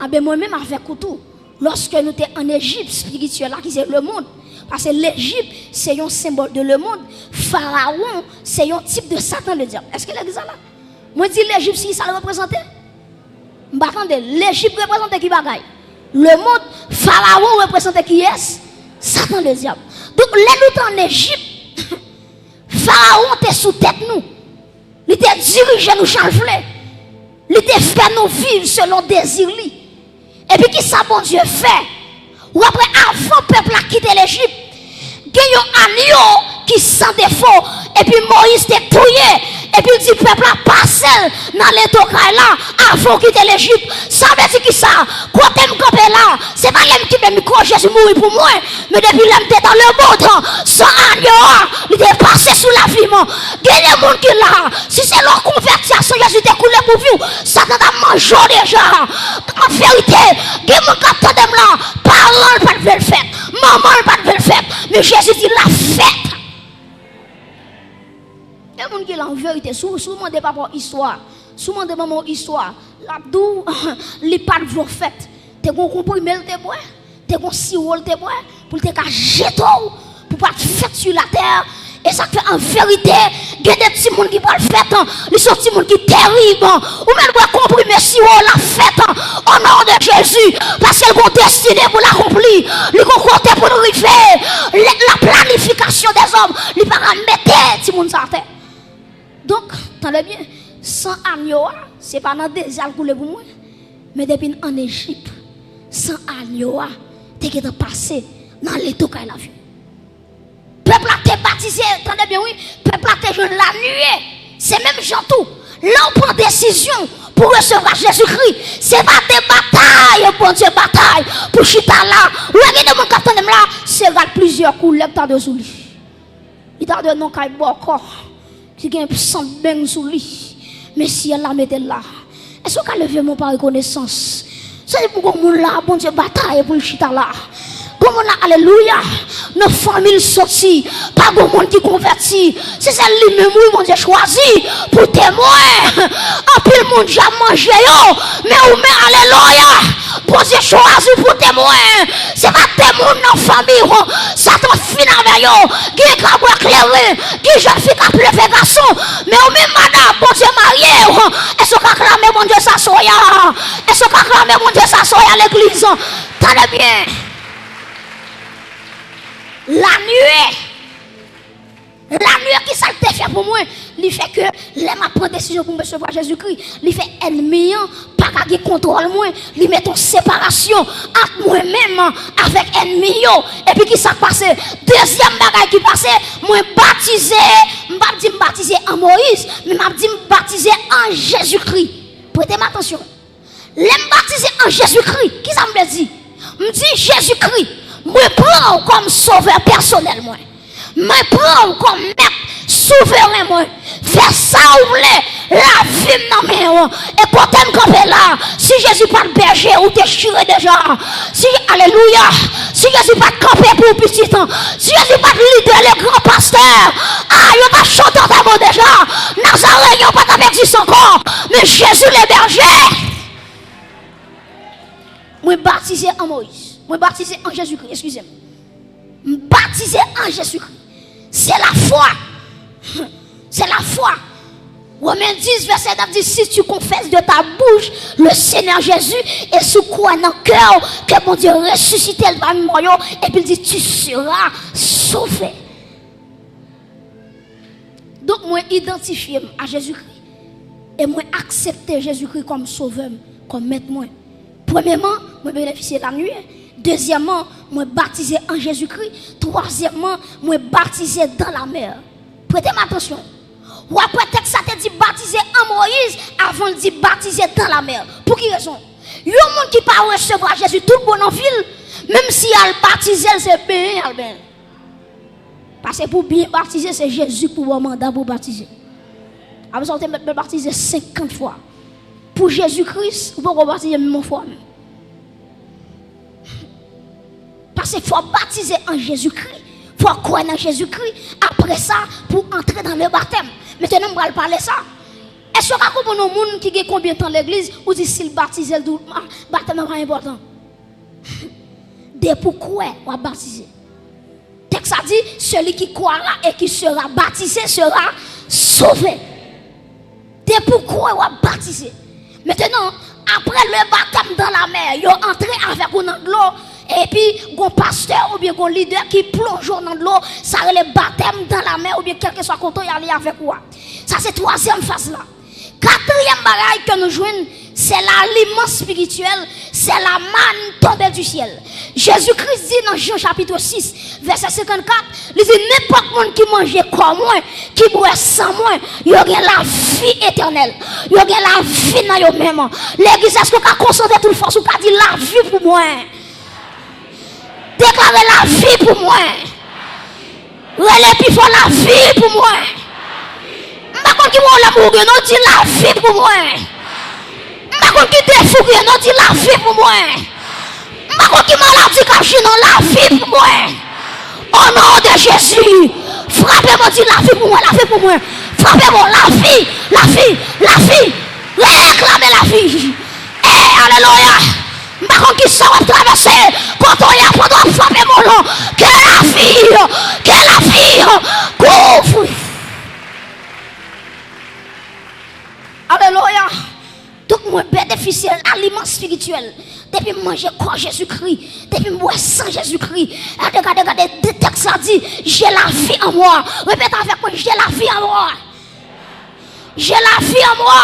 Anben, mwen menm avèk ou tou, lòske nou te ann Ejip espirityèl la, ki se lemonn, paske Lejip se yon senbòl de lemonn, Farawon se yon tip de Satan, le dyab. Èske legliz la la? Mwen di Lejip, si sa l reprezante? M pa tande. Lejip reprezante ki bagay? Lemonn. Farawon reprezante kiyès? Satan, le dyab. Donk, lè nou te ann Ejip, Farawon te sou tèt nou. Li te dirije nou jan l vle. Li te fè nou viv selon dezi li. Epi ki sa Bondye fè? Ou ap wè, avan pèp la kite Lejip, gen yon anyo ki san defo, epi Moyiz te touye, epi l di pèp la, pase l nan leto kay la avan w kite Lejip. Sa vle di ki sa? Kote m kanpe la, se pa lè m kenbe mikwo Jezi mouri pou mwen, men depi lè m te dans le monde, san anyo a, li te pase sou lavi m. Gen de moun ki la, si se lè w konvèti a, san Jezi te koule pou vi w, Satan t ap manje w deja. An verite, gen moun k ap tande m la, paran l pa t vle l fèt, manman l pa t vle l fèt, men Jezi di l ap fèt. Gen moun ki la, an verite, si w, si w mande papa w istwa, si w mande manman w istwa, l ap di w li pa t vle w fèt. Te gen yon konprime l te bwè, te gen yon siwo l te bwè, pou l te ka jete w, pou w pa t fèt sou latè. E sa k fè, an verite, gen de timoun ki pral fèt, li se yon timoun ki terib. Ou menm bwè konprime siwo, l ap fèt, o non de Jezi, paske l gen yon destine pou l akonpli, li gen yon kote pou l rive. La planification des hommes, li pa ka mete timoun sa atè. Donk, tande byen, san anyo a, se pa nan deza l koule pou mwen, men depi n ann Ejip, san anyo a te gentan pase nan leto kay lavi. Pèp la te batize, tande byen wi, pèp la te jwenn lannuit. Se menm jan tou, lè w pran desizyon pou resevwa Jezikri, se pa de batay Bondye batay pou chita la. Ou wè gen de moun k ap tande m la, se rad plizyè koulè k ta dwe sou li. Li ta dwe nan kay bòkò ki gen sant beng sou li. Men syèl la mete l la. Èske w ka leve men w pa rekonesans? Se pou gon moun la, Bondye batay pou l chita la. Gon moun la, alelouya, nan fanmi l soti, pa gon moun ki konvèti. Se sèl li menm, wi, Bondye chwazi pou temwen. Anpil moun djab manje yo, men ou men, alelouya, Bondye chwazi pou temwen. Se pa de moun nan fanmi w Satan fin avè yo. Gen grabwa kleren, gen jèn fi k ap leve gason. Men ou menm, madanm, Bondye marye w. Èske w ka aklame Bondye sa soya? Èske w ka aklame Bondye sa soya, legliz? Tande byen. Lannuit. Lannuit, ki sa l te fè pou mwen? Li fè ke lè m ap pran desizyon pou m resevwa Jezikri, li fè ènmi an pa ka gen kontwòl mwen. Li mete yon separasyon ant mwen menm avèk ènmi yo. Epi ki sa k pase? Dezyèm bagay ki pase, mwen batize, m p ap di m batize an Moyiz, men m ap di m batize an Jezikri. Prete m atansyon. Lè m batize an Jezikri, ki sa m vle di? M di, Jezikri, mwen pran w kòm sovè pèsonèl mwen. Mwen pran w kòm mèt souveren mwen. Fè sa w vle, lavi m nan men w. E kote m kanpe la, si Jezi pa t bèje, ou te chire deja. Si, alelouya, si Jezi pa t kanpe pou w, pitit, si Jezi pa t lidè, le gran pastè, a, yo t ap chante antèman deja. Nazareyen yo pa t ap egziste ankò. Men Jezi le bèje. Mwen batize an Moyiz. Mwen batize an Jezikri, eskize m. M batize an Jezikri. Se lafwa. Se lafwa. Romen dis, vèsè nèf di, si tu confesses de ta bouche le Seigneur Jésus et si w kwè nan kè w ke Bondye resisite l pami mò yo, epi l di, tu seras sauvé. Donk, mwen idantifye m a Jezikri e mwen aksepte Jezikri kòm sovè m, kòm mèt mwen. Premyèman, mwen benefisye lannuit. Dezyèmman, mwen batize an Jezikri. Twazyèmman, mwen batize dans la mer. Prete m atansyon. W ap wè tèks la te di batize an Moyiz avan l di batize dans la mer. Pou ki rezon? Yon moun ki pa resevwa Jezi tout bon nan vi l, menm si y al batize l, se benyen y al benyen l. Paske pou byen batize, se Jezi k pou ba w manda pou w batize. Apre sa, w te mèt batize senkant fwa. Pou Jezi Kris, ou poko batize menm yon fwa menm. Paske fò w batize an Jezikri, fò w kwè nan Jezikri, apre sa, pou w antre dans le baptême. Mentnan, m pral pale sa. Èske w ka konprann yon moun ki gen konbyen tan legliz, ou di si l batize, l tou, ah, batèm nan pa enpòtan? Depi w kwè, w ap batize. Tèks la di, celui qui croira et qui sera baptisé sera sauvé. Depi w kwè, w ap batize. Mentnan, apre le baptême dans la mer, yo antre avèk ou nan dlo, epi gon pastè oubyen gon lidè ki plonje w nan dlo, sa rele baptême dans la mer oubyen kèlkeswa kote y ale avèk ou a. Sa se twazyèm faz la. Katriyèm bagay ke nou jwenn, se laliman espirityèl, se la manne tombée du ciel. Jezi Kris di nan Jan chapit sis, vèsè senkannkat, li di, nenpòt moun ki manje kò mwen, ki bwè san mwen, yo gen lavi etènèl. Yo gen lavi nan yo menm. Legliz, èske w ka konsantre tout fòs ou ka di lavi pou mwen? Deklare lavi pou mwen. Rele pi fò lavi pou mwen. M pa konn ki pwoblèm ou gen, non, di lavi pou mwen. M pa konn ki defi w gen, non, di lavi pou mwen. M pa konn ki maladi k ap jwenn ou, lavi pou mwen. O non de Jezi, frape mwen, di lavi pou mwen, lavi pou mwen. Frape mwen, lavi, lavi, lavi. Reklame lavi. E, alelouya. M pa konn ki sa w ap travèse. Kote w ye a, pandan w ap frape mwen lan, ke lavi, ke lavi kouvri. Alelouya. Donk, mwen benefisye laliman espirityèl. Depi m manje kò Jezikri, depi m bwè san Jezikri, gade, gade, gade, de tèks la di, j'ai la vie en moi. Repete avèk mwen, j'ai la vie en moi. J'ai la vie en moi.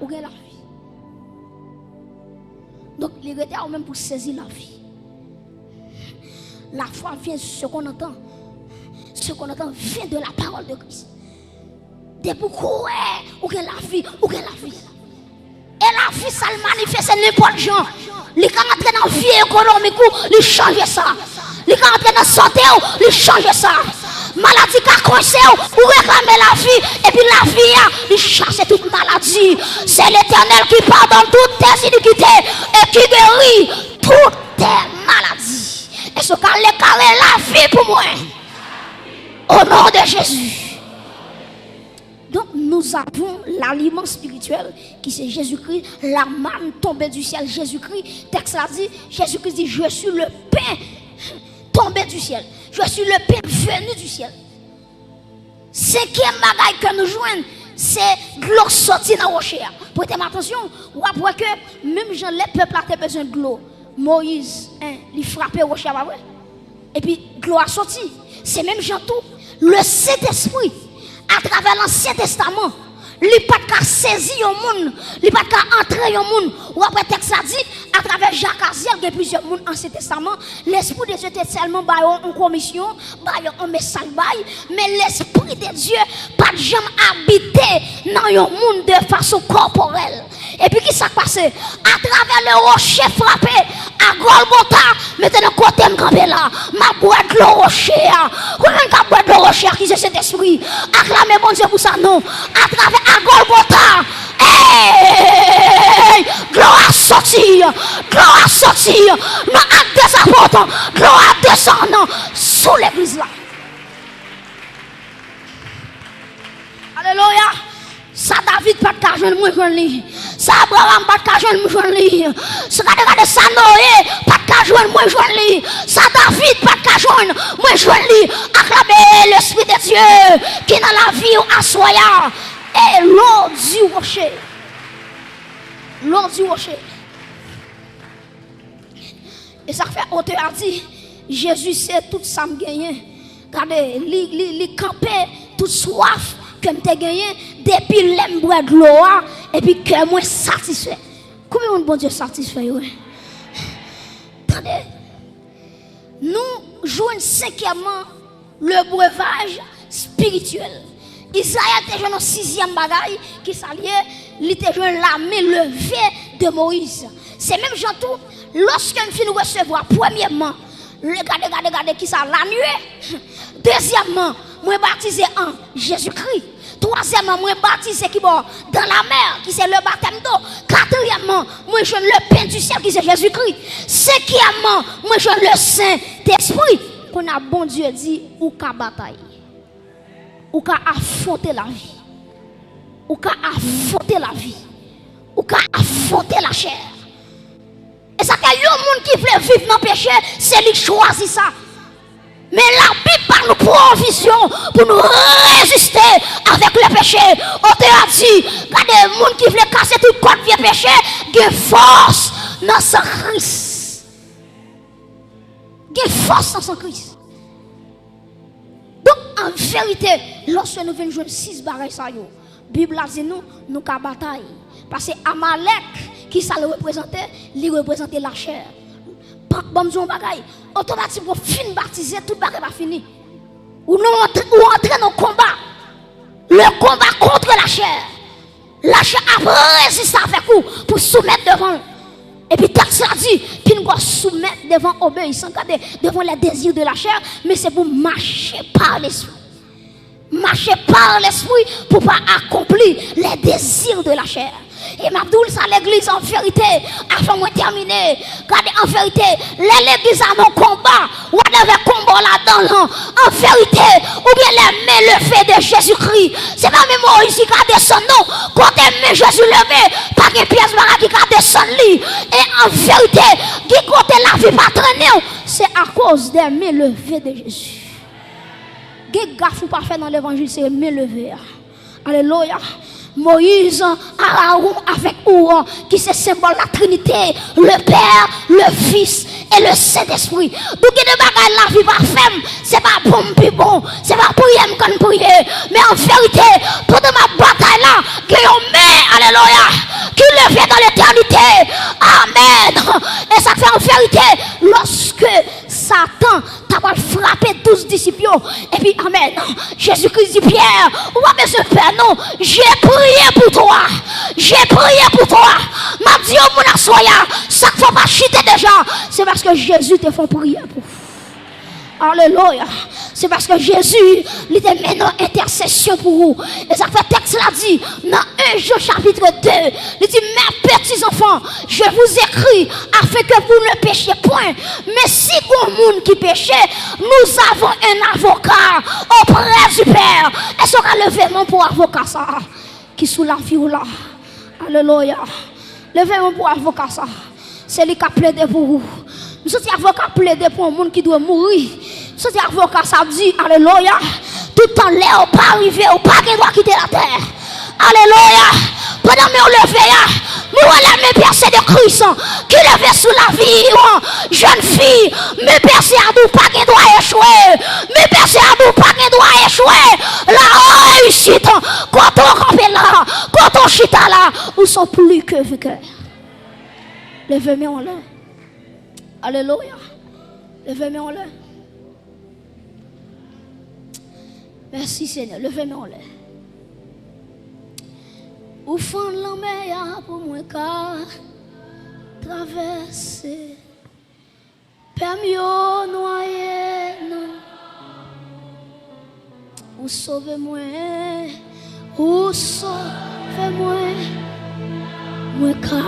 Ou gen lavi. Donk, li rete a ou menm pou sezi lavi. La foi vient de ce qu'on entend. Ce qu'on entend vient de la parole de Christ. Depi w kwè ou gen lavi, ou gen lavi. E lavi sa l manifeste nenpòt jan. Li ka antre nan vi ekonomik ou, li chanje sa. Li ka antre nan sante w, li chanje sa. Maladi ka kwense w, ou reklame lavi, epi lavi a, li chase tout maladi. C'est l'Éternel qui pardonne toutes tes iniquités et qui guérit toutes tes maladies. Èske w ka deklare lavi pou mwen? Au nom de Jésus. Donc, nous avons l'aliment spirituel qui c'est Jésus-Christ, la manne tombée du ciel, Jésus-Christ. Tèks la di, Jezikri di, je suis le pain tombé du ciel. Je suis le pain venu du ciel. Senkyèm bagay ke nou jwenn, se dlo soti nan woche a. Prete m atansyon, w ap wè ke menm jan lè pèp la te bezwen dlo, Moyiz, en, li frape woche a, pa vre? Epi dlo a soti. Se menm jan tou, Lesentespri, atravè Lansyen Testaman, li pa t ka sezi yon moun, li pa t ka antre yon moun. Ou ap wè tèks la di, atravè Jakazyèl, gen plizyè moun Ansyen Testaman, Lespri de Dye te sèlman ba yo yon komisyon, ba yo yon mesaj bay, men Lespri de Dye pa t janm abite nan yon moun de fason kòporèl. Epi ki sa k pase? Atravè le rocher frappé à Golgotha, mentnan kote m kanpe la, m ap bwè dlo woche a. Konbyen moun k ap bwè dlo woche a ki se Sentespri? Aklame Bondye pou sa, non. Atravè a Golgotha, ey, glwa soti, glwa soti. Nan Ak dè Apot, glwa desann sou legliz la. Alelouya. Sa David pa t ka jwenn, mwen jwenn li. Sa Abraham pa t ka jwenn, mwen jwenn li. Sa, gade, gade, sa Noye pa t ka jwenn, mwen jwenn li. Sa David pa t ka jwenn, mwen jwenn li. Aklame Lespri de Dye ki nan lavi w aswè a. E l'eau du rocher. L'eau du rocher. E sa k fè otè a di, Jezi se tout sa m genyen. Gade, li, li, li kanpe tout swaf ke m te genyen depi lè m bwè dlo a, epi kè mwen satisfè. Konbyen moun Bondye satisfè yo, wi? Tande, nou jwenn senkyèmman le breuvage spirituel. Izrayèl te jwenn yon sizyèm bagay, ki sa l ye? Li te jwenn lame leve de Moyiz. Se menm jan tou, lòske m fin resevwa, premyèman, le, gade, gade, gade, ki sa? Lanwit. Dezyèmman, mwen batize an Jezikri. Twazyèmman, mwen batize ki bò? Dan lamè, ki se le batèm do. Katriyèmman, mwen jwenn le pen di syèl, ki se Jezikri. Senkyèmman, mwen jwenn le Sentespri. Kounye a, Bondye di, ou ka batay. Ou ka afwonte lavi. Ou ka afwonte lavi. Ou ka afwonte lachè. E sa fè yon moun ki vle viv nan peche, se li k chwazi sa. Men Labib ba nou pwovizyon pou nou reziste avèk le peche. Otè a di, gade, moun ki vle kase tout kòd vye peche, gen fòs nan san Kris. Gen fòs nan san Kris. Donk, an verite, lòske nou vin jwenn sis bagay sa yo, Bib la di nou, nou ka batay. Paske Amalèk, ki sa l reprezante? Li reprezante lachè. Pa, ban m di w yon bagay, otomatikman w fin batize, tout bagay pa fini. Ou nan antre, ou antre nan konba. Le konba kont lachè. Lachè ap reziste avèk ou pou soumèt devan l. Epi tèks la di, fin gwo soumèt devan obeyisan, gade, devan les désirs de la chair, men se pou mache pa lespri. Mache pa lespri pou pa akonpli les désirs de la chair. E m ap di w sa legliz an verite, avan mwen tèmine, gade an verite, lè legliz la nan konba, whatever konba w ladan l lan, an verite, ou gen les mains levées de Jésus-Christ. Se pa men Moyiz ki ka desann non. Kote men Jezi leve, pa gen pyès bagay ki ka desann li. E an verite, gen kote lavi pa trennen w, se akoz des mains levées de Jésus. Gen gaf ou pa fè nan levanjil, se men leve a. Alelouya. Moyiz, Arawon avèk Ouran, ki se senbòl la Trinite, le Père, le Fils et le Saint-Esprit. Donk, gen de bagay lavi pa fè m, se pa bon m pi bon, se pa priye m konn priye. Men an verite, pandan m ap batay la, gen yon men, alelouya, ki leve nan letènite. Amèn. E sa fè an verite, lòske Satan ta pral frape douz disip yo. Epi, amèn. Jezikri di, Pierre, ou pa bezwen pè non. J'ai prié pour toi. J'ai prié pour toi. M ap di yon moun aswè a, sa k fè w pa chite deja, se paske Jezi te fè yon priyè pou ou. Alelouya. Se paske Jezi, li te mennen yon entèsesyon pou ou. E sa k fè tèks la di, nan en Jean chapitre deux, li di, mes petits enfants, je vous écris afin que vous ne péchiez point. Men si gon moun ki peche, nous avons un avocat auprès du Père. Èske w ka leve men w pou avoka sa a ki sou lavi w la? Alelouya. Leve men w pou avoka sa a. Se li k ap plede pou ou. M santi avoka ap plede pou yon moun ki dwe mouri. M santi avoka sa ap di, alelouya, toutan lè w pa rive, ou pa gen dwa kite latè. Alelouya. Pandan men w leve a, nou wè les mains percées de Christ ki leve sou lavi w, jèn fi. Men pèse a di w pa gen dwa echwe. Men pèse a di w pa gen dwa echwe. La réussite, kote w kanpe la, kote w chita la, ou sont plus que vainqueur. Leve men w anlè. Alelouya. Leve men w anlè. Mèsi, Senyè. Leve men w anlè. Ou fann lanmè a pou mwen ka travèse. Pè m yo nwaye nan Ou sove mwen, ou sove mwen, mwen ka.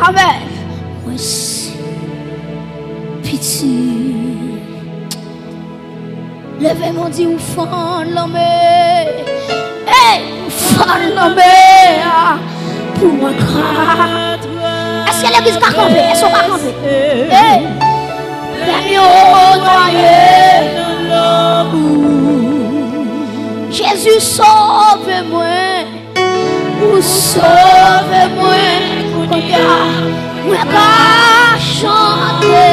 Amèn. Mwen se pitit. Leve men w di ou fann lanmè. Hey, ou fann lanmè a pou mwen ka. Èske legliz ka kanpe? Èske w ka kanpe? Hey. Lè m yo nwaye nan lanmou. Jezi sove mwen, ou sove mwen, kounye a mwen ka chante.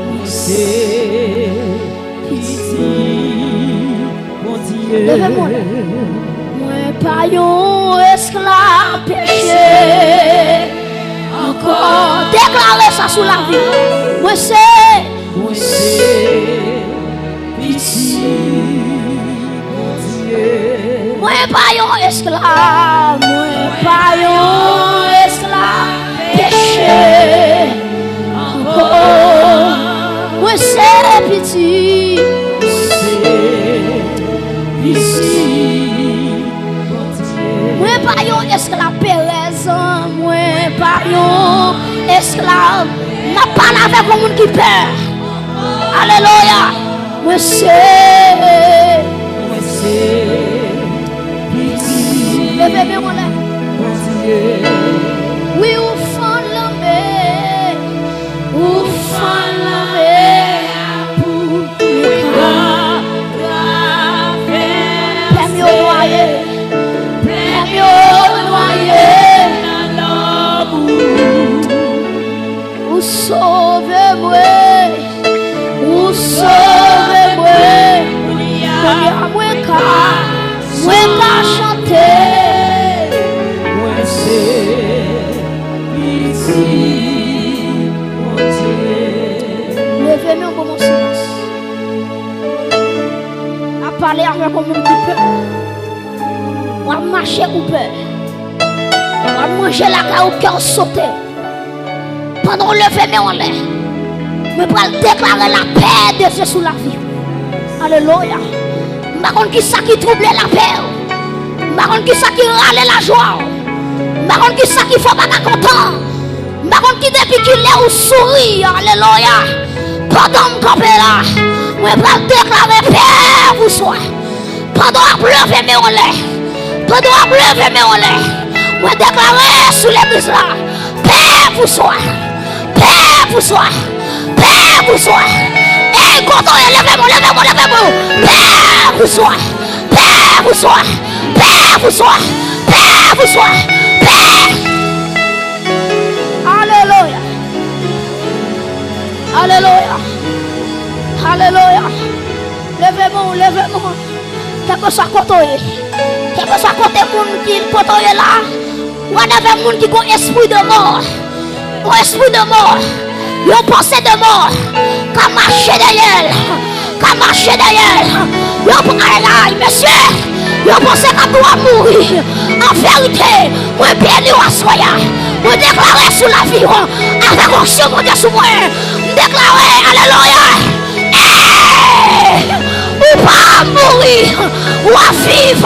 Mwen se pitit Bondye. Leve men w. Mwen pa yon esklav peche ankò. Deklare sa sou lavi w. Mwen se. Mwen se pitit Mwen pa yon esklav, mwen pa yon esklav peche ankò. Mwen se pitit, se pitit Bondye. Mwen pa yon esklav perèz, mwen pa yon esklav. M ap pale avèk yon moun ki pè. Alelouya. Mwen se, mwen se pitit Bondye. Leve men w anlè. Wi, ou fann lanmè. Ou fann lanmè a pou mwen ka travèse. Pè m yo nwaye. Pè m yo nwaye nan lanmou. Ou sove mwen, ou sove mwen. Kounye a mwen ka, mwen ka chante. Mwen se pitit Bondye. Leve men w ban m yon silans. N ap pale avèk yon moun ki pè. W ap mache ou pè. W ap manje lakay ou kè w sote. Pandan w leve men w anlè, mwen pral deklare lapè de Dye sou lavi w. Alelouya. M pa konn kisa ki twouble lapè w. M pa konn kisa ki rale lajwa w. M pa konn kisa ki fè w pa ka kontan. M pa konn ki depi ki lè ou souri. Alelouya. Pandan m kanpe la, mwen pral deklare pè pou swa. Pandan w ap leve men w anlè, pandan w ap leve men w anlè, mwen deklare sou legliz la, pè pou swa, pè pou swa, pè pou swa. Ey, kote w ye, leve men w, leve men w, leve men w. Pè pou swa, pè pou swa, pè pou swa, pè pou swa, pè. Alelouya. Alelouya. Alelouya. Leve men w, leve men w. Kèlkeswa kote w ye. Kèlkeswa kote moun ki kote w ye la. Whatever moun ki gon espri de mò. Yon espri de mò. Yon panse de mò. Ka mache dèyè l. Ka mache dèyè l. Yo, ay, ay, mesye. Yo panse k ap dwe mouri. An verite, mwen beni w aswè a. Mwen deklare sou lavi w. Avèk onksyon Bondye sou mwen. M deklare, alelouya. Ey! Ou pa ap mouri. W ap viv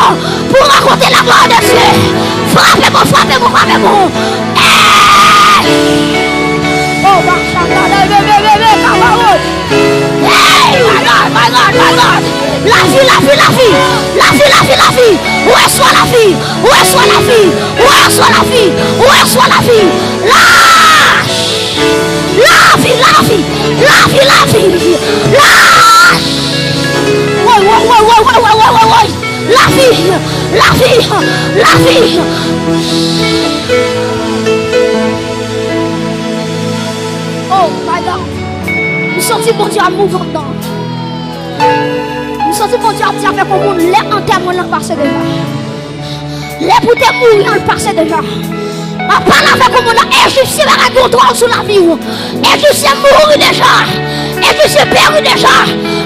pou rakonte laglwa de Dye. Frape mwen, frape mwen, frape mwen. Ey! Oh, bachata, le, le, le, le, le, kabaro. Hey, my God, my God, my God. Lavi, lavi, lavi. Lavi, lavi, lavi. Resevwa lavi. Resevwa lavi. Resevwa lavi. Resevwa lavi. Lach. Lavi, lavi. Lavi, lavi. Lach. Woy, woy, woy. Lavi. Lavi. Lavi. Oh, my God. M santi Bondye ap move anndan. M santi Bondye ap di avèk yon moun, lè antèman an pase deja. Lè pou te mouri an pase deja. M ap pale avèk yon moun la, Ejipsyen pa gen kontwòl sou lavi w. Ejipsyen mouri deja. Ejipsyen peri deja.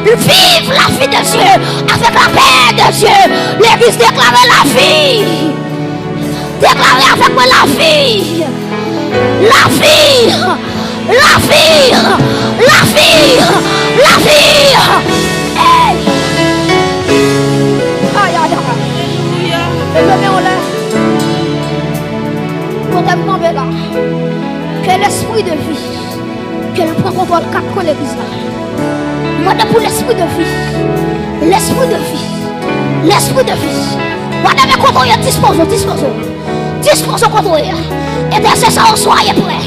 Viv lavi de Dye avèk lapè de Dye. Legliz deklare lavi. Deklare avèk mwen lavi. Lavi. Lavi. Lavi. Lavi. Ey. Ay, ay, ay. Leve men w anlè. Kote m tonbe la. Ke lespri de vi. Ke l pran kontwòl kat kwen legliz la. Mande pou lespri de vi. Lespri de vi. Lespri de vi. Whatever kote w ye, dispoze w, dispoze w. Dispoze w kote w ye. Entèsesè yo, swaye prè.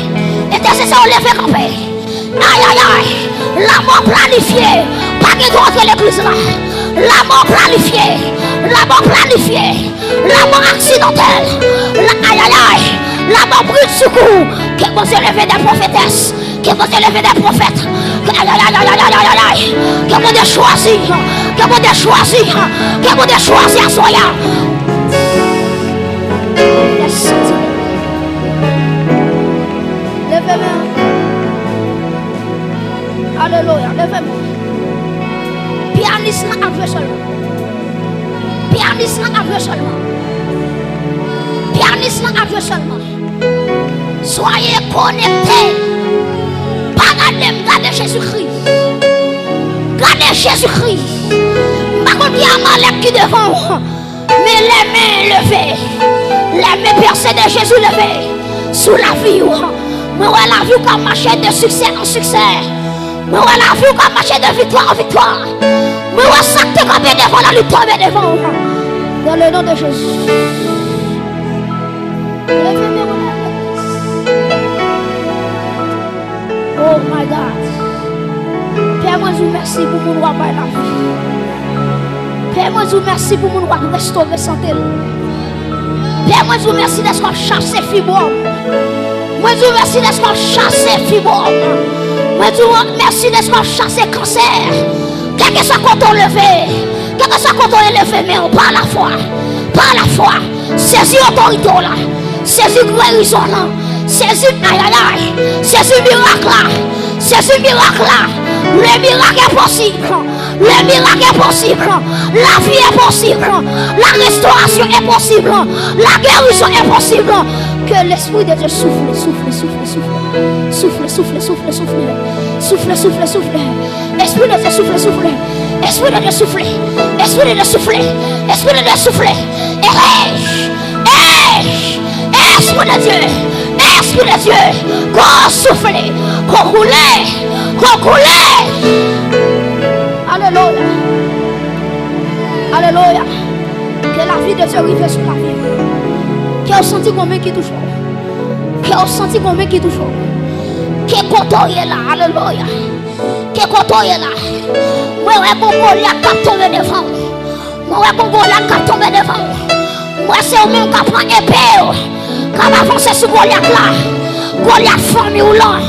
Entèsesè yo, leve kanpe. Ay, ay, ay. Lanmò planifye pa gen dwa antre legliz la. Lanmò planifye. Lanmò planifye. Lanmò aksidantèl. La, ay, ay, ay. Lanmò britsoukou. Ke Bondye leve de pwofetès. Ke Bondye leve de pwofèt. Ke, ay, ay, ay. Ke Bondye chwazi. Ke Bondye chwazi. Ke Bondye chwazi aswè a. Yes. Leve men w. Alelouya. Leve men w. Pyanis lan ap jwe sèlman. Pyanis Pyanis lan ap jwe sèlman. Pyanis lan ap jwe sèlman. Soyez connectés. Pa gade m, gade Jezikri. Gade Jezikri. M pa konn ki Amalèk ki devan w, men lè men leve, lè men pèse de Jezi leve sou lavi w. Mwen wè lavi w k ap mache de siksè an siksè. Mwen wè lavi w k ap mache de viktwa an viktwa. Mwen wè sa k te kanpe devan w la, li tonbe devan w. Dans le nom de Jésus. Leve men w nan legliz. Oh my God. Pè, mwen di w mèsi pou moun w ap bay lavi. Pè, mwen di w mèsi pou moun w ap restore sante l. Pè, mwen di w mèsi dèske w ap chase fibwòm. Mwen di w mèsi dèske w ap chase fibwòm. Mwen di w mèsi dèske w ap chase kansè. Kèlkeswa kote w leve, kèlkeswa kote w leve men w, pa lafwa, pa lafwa, sezi otorite w la, sezi gerizon lan, sezi ayayay, sezi mirak la, sezi mirak la. Le miracle est possible. Le miracle est possible. La vie est possible. La restauration est possible. La guérison est possible. Que l'Esprit de Dieu souffle, souffle, souffle, souffle. Souffle, souffle, souffle, souffle. Souffle, souffle, souffle. Espri de Dye, souffle, souffle. Espri de Dye, souffle. Espri de Dye, souffle. Espri de Dye, souffle. Espri de Dye. Espri de Dye. Ko soufle. Ko koule. Ko koule. Alelouya. Alelouya. Ke lavi de Dye rive sou lavi w. Ke w santi gon men ki touche w. Ke w santi gon men ki touche w. Ke kote w ye la. Alelouya. Ke kote w ye la. Mwen wè gon Golyat k ap tonbe devan w. Mwen wè gon Golyat k ap tonbe devan w. Mwen wè se ou menm k ap pran epe w, k ap avanse sou Golyat la. Golyat fanmi w lan.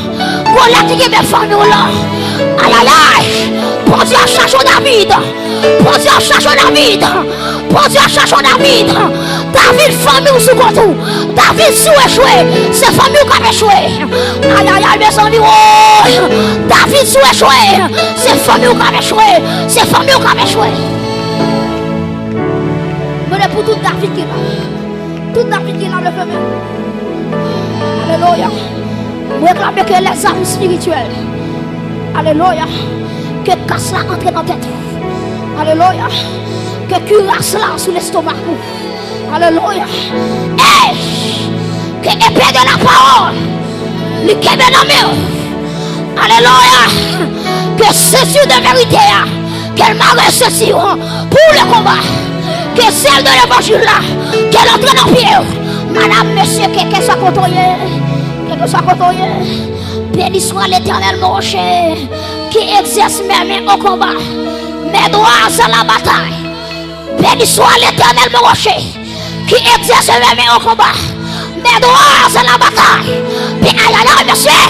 Golyat ki genbe fanmi w lan. Ayayay. Bondye ap chache w David. Bondye ap chache w David. Bondye ap chache w David. David, fanmi w sou kont ou. David, si w echwe, se fanmi w k ap echwe. Ayayay, mezanmi, woy. David, si w echwe, se fanmi w k ap echwe. Se fanmi w k ap echwe. Mwen, pou tout David ki la. Tout David ki la, leve men. Alelouya. Mwen reklame ke lèzam espirityèl. Alelouya. Ke kas la antre nan tèt ou. Alelouya. Ke kiras la sou lestomak ou. Alelouya. Ey! Ke epe de la pawòl li kenbe nan men w. Alelouya. Ke senti de verite a, ke l mare senti w pou le konba. Ke zèl de levanjil la, ke l antre nan pye w. Madam, mesye, kèlkeswa kote w ye, kèlkeswa kote w ye, béni soit l'Éternel, mon rocher, qui exerce mes mains au combat, mes doigts à la bataille. Béni soit l'Éternel, mon rocher, qui exerce mes mains au combat, mes doigts à la bataille. Béni, aïe, aïe, aïe, mesye.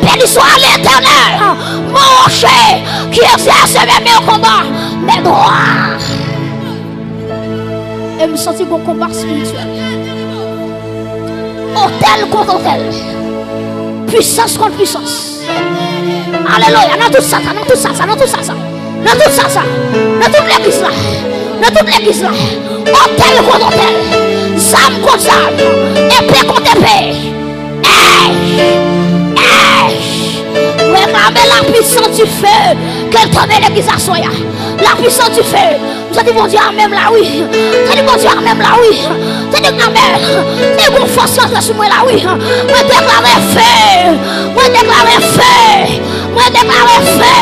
Béni soit l'Éternel, mon rocher, qui exerce mes mains au combat, mes doigts. E m santi gon konba espirityèl. Otèl kont otèl. Pwisans kont pwisans. Alelouya. Nan tout sa, sa, nan tout sa, sa, nan tout sa, sa. Nan tout sa, sa. Nan tout legliz la. Nan tout legliz la. Otèl kont otèl. Zam kont zam. Epe kont epe. Ey! Ey! Reklame la puissance du feu. Ke l tonbe legliz aswè a. La puissance du feu. M santi Bondye a menm la wi. Santi Bondye a menm la wi. Santi amèn. Santi gon fòs ki antre sou mwen la wi. Mwen deklare fe. Mwen deklare fe. Mwen deklare fe.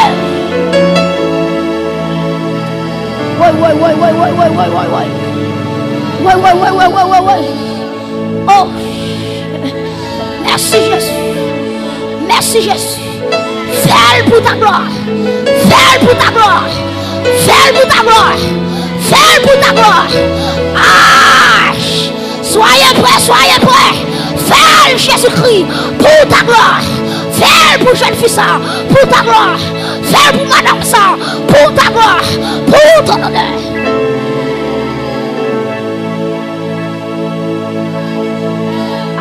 Woy, woy, woy, woy. Woy, woy, woy, woy, woy. Woy, woy, woy, woy, woy, woy, woy. Oh. Mèsi Jezi. Mèsi Jezi. Fè l pou ta glwa. Fè l pou ta glwa. Fè l pou ta glwa. Fè l pou ta glwa. Ah! Soyez prêts, soyez prêts. Fè l, Jezikri, pou ta glwa. Fè l pou jèn fi sa, pou ta glwa. Fè l pou madanm sa, pou ta glwa. Pou ton onè.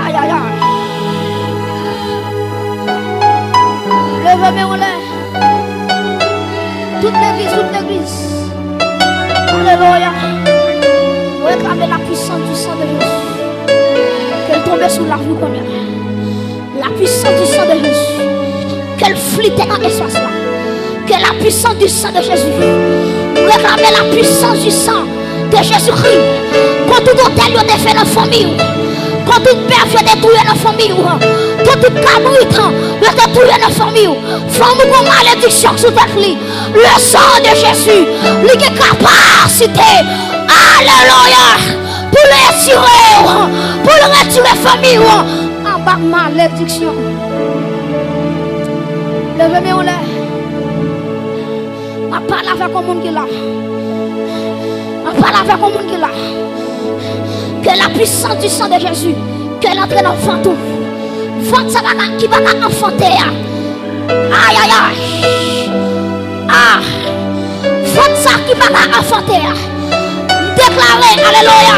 Ay, ay, ay. Leve men w anlè. Tout legliz, tout legliz. Alelouya. Reklame la puissance du sang de Jésus. Ke l tonbe sou lavi w kounye a. La puissance du sang de Jésus. Ke l flite nan espas la. Ke la puissance du sang de Jésus. Reklame la puissance du sang de Jésus-Christ. Kont tout otèl yo te fè nan fanmi w. Kont tout bèf yo te touye nan fanmi w. Kont tout kabrit yo te touye nan fanmi w. Fanm ou gon malediksyon sou tèt li. Le sang de Jésus, li gen kapasite, alelouya, pou l retire w, pou l retire fanmi w anba malediksyon. Leve men w anlè. M ap pale avèk yon moun ki la. M ap pale avèk yon moun ki la. Que la puissance du sang de Jésus, ke l antre nan vant ou. Vant sa pa ka, ki pa ka anfante a. Ayayay. Ah. Vant sa ki pa ka anfante a. M deklare, alelouya.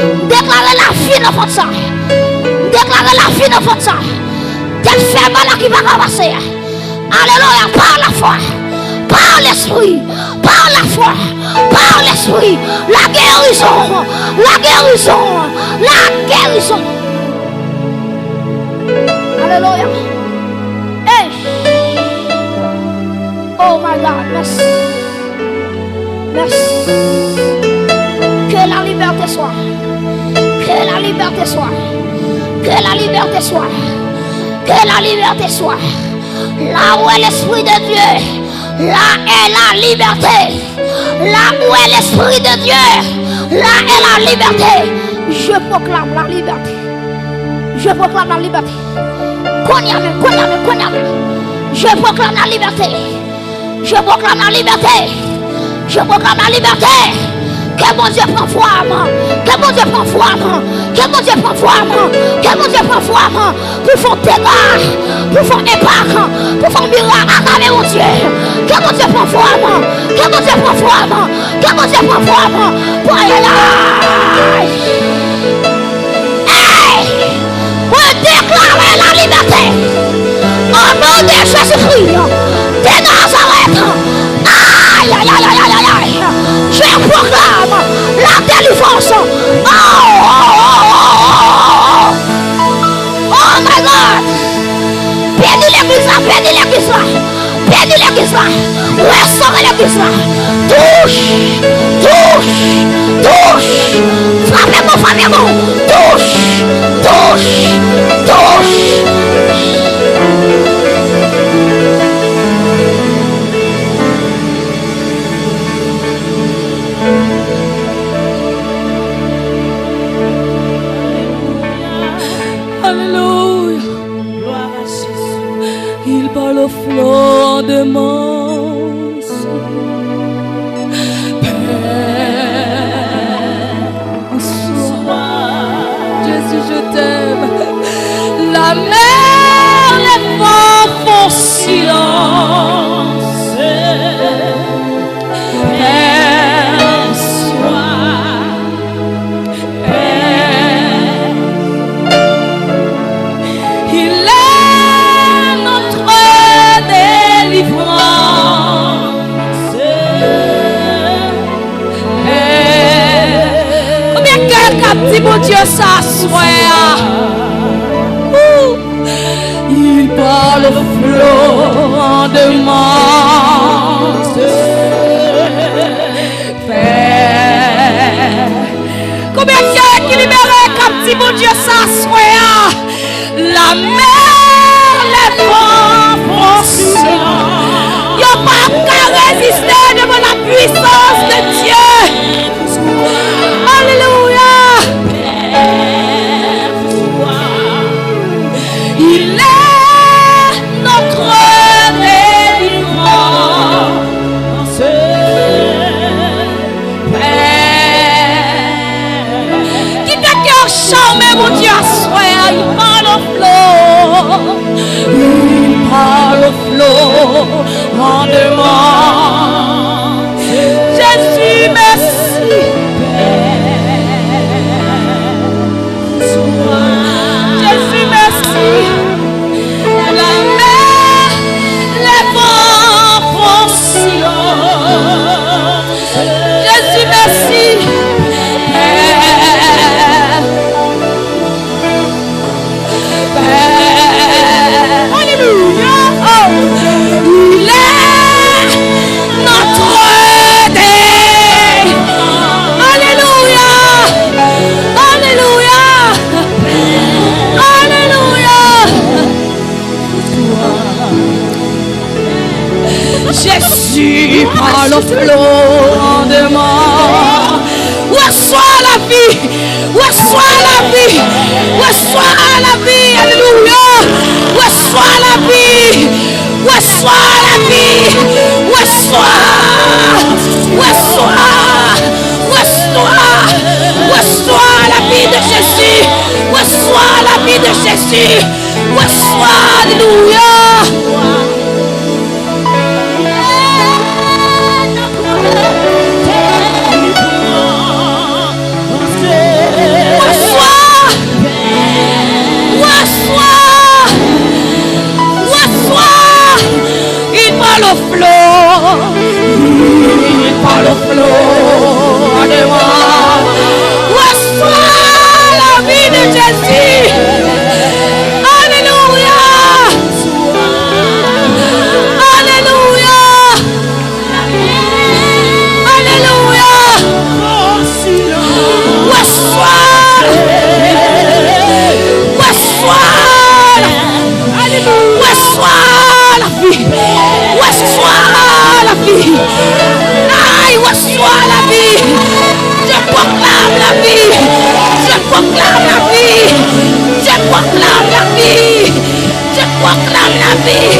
M deklare lavi nan vant sa. M deklare lavi nan vant sa. Tèt fè mal la ki pa ka pase a. Alelouya, pa lafwa, pa lespri, pa lafwa, pa lespri. La guérison, la guérison, la guérison. Alelouya. Hey. Oh my God, merci. Merci. Que la liberté soit. Que la liberté soit. Que la liberté soit. Que la liberté soit. Là où est l'Esprit de Dieu, là est la liberté. Là où est l'Esprit de Dieu, là est la liberté. Je proclame la liberté. Je proclame la liberté. Kounye a menm, kounye a menm, kounye a menm. Je proclame la liberté. Je proclame la liberté. Je proclame la liberté. Ke Bondye pran fwa m. Ke Bondye pran fwa m. Ke Bondye pran fwa m. Ke Bondye pran fwa m. Pou fè dega, pou fè enpak, pou fè mirak atravè Bondye. Ke Bondye pran fwa m. Ke Bondye pran fwa m. Ke Bondye pran fwa m. Pou ayayay. Hey! Mwen deklare la libète. O non de Jezikri de Nazarèt. Ayayayayayay. Je proclame la délivrance. Oh, oh, oh, oh, oh, oh. Oh my God. Beni legliz la, beni legliz la. Beni legliz la. Restore legliz la. Touche, touche, touche. Frape bon, frape bon. Touche, touche, touche. Alelouya. Glwa a Jezi. Il parle au flot de mon soul. Père, bonsoir. Jésus, je t'aime. La mer, les vents font silence. Père, bonsoir. Père, il est notre délivrance. Père. Konbyen kè k ap di Bondye sa aswè a? Ouh. Il parle au flot en demande. Père. Konbyen kè ki libere k ap di Bondye sa aswè a? La mer, les vents font silence. Yo p ap ka reziste devan la puissance de Dieu. Alelouya. Il est notre délivrance. Pè. Kite kè w chame Bondye aswè a, il parle au flot, il parle au flot en demande. Jésus, merci. Jésus, merci. La mer, les vents font silence. Jésus, merci. Pè, Jésus, par le flot de mort. Reçois la vie. Reçois la vie. Reçois la vie. Alléluia. Reçois la vie. Reçois la vie. Reçois. Reçois. Reçois. Reçois la vie de Jésus. Reçois la vie de Jésus. Reçois. Alléluia. Reçois. Reçois. Reçois. Il parle au flot. Il parle au flot de moi. Reçois la vie de Jésus. Alléluia. Alléluia. Alléluia. Reçois. Reçois. Reçois la vie. Reçois la vie. Ay, reçois la vie. Je proclame la vie. Je proclame la vie. Je proclame la vie. Je proclame la vie.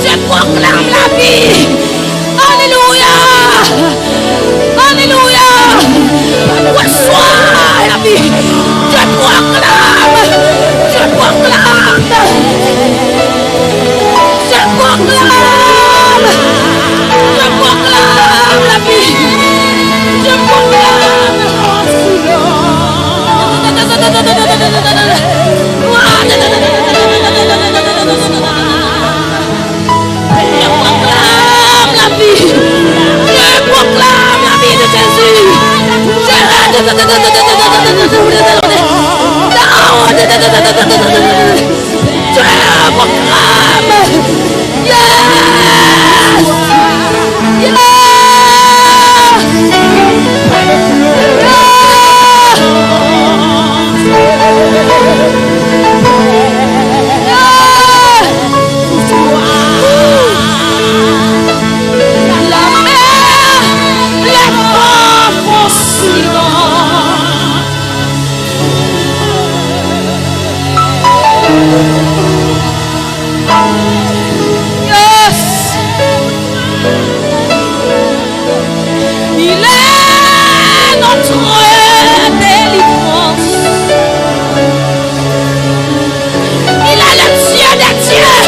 Je proclame la vie. Alléluia. Alléluia. Reçois la vie. Je proclame. Je proclame. Je proclame. Je proclame la vie. Je proclame. Je proclame la vie. Je proclame la vie de Jésus. Je, je proclame. Yes. Yes. Yes. Il est notre délivrance. Il est le Dieu des dieux.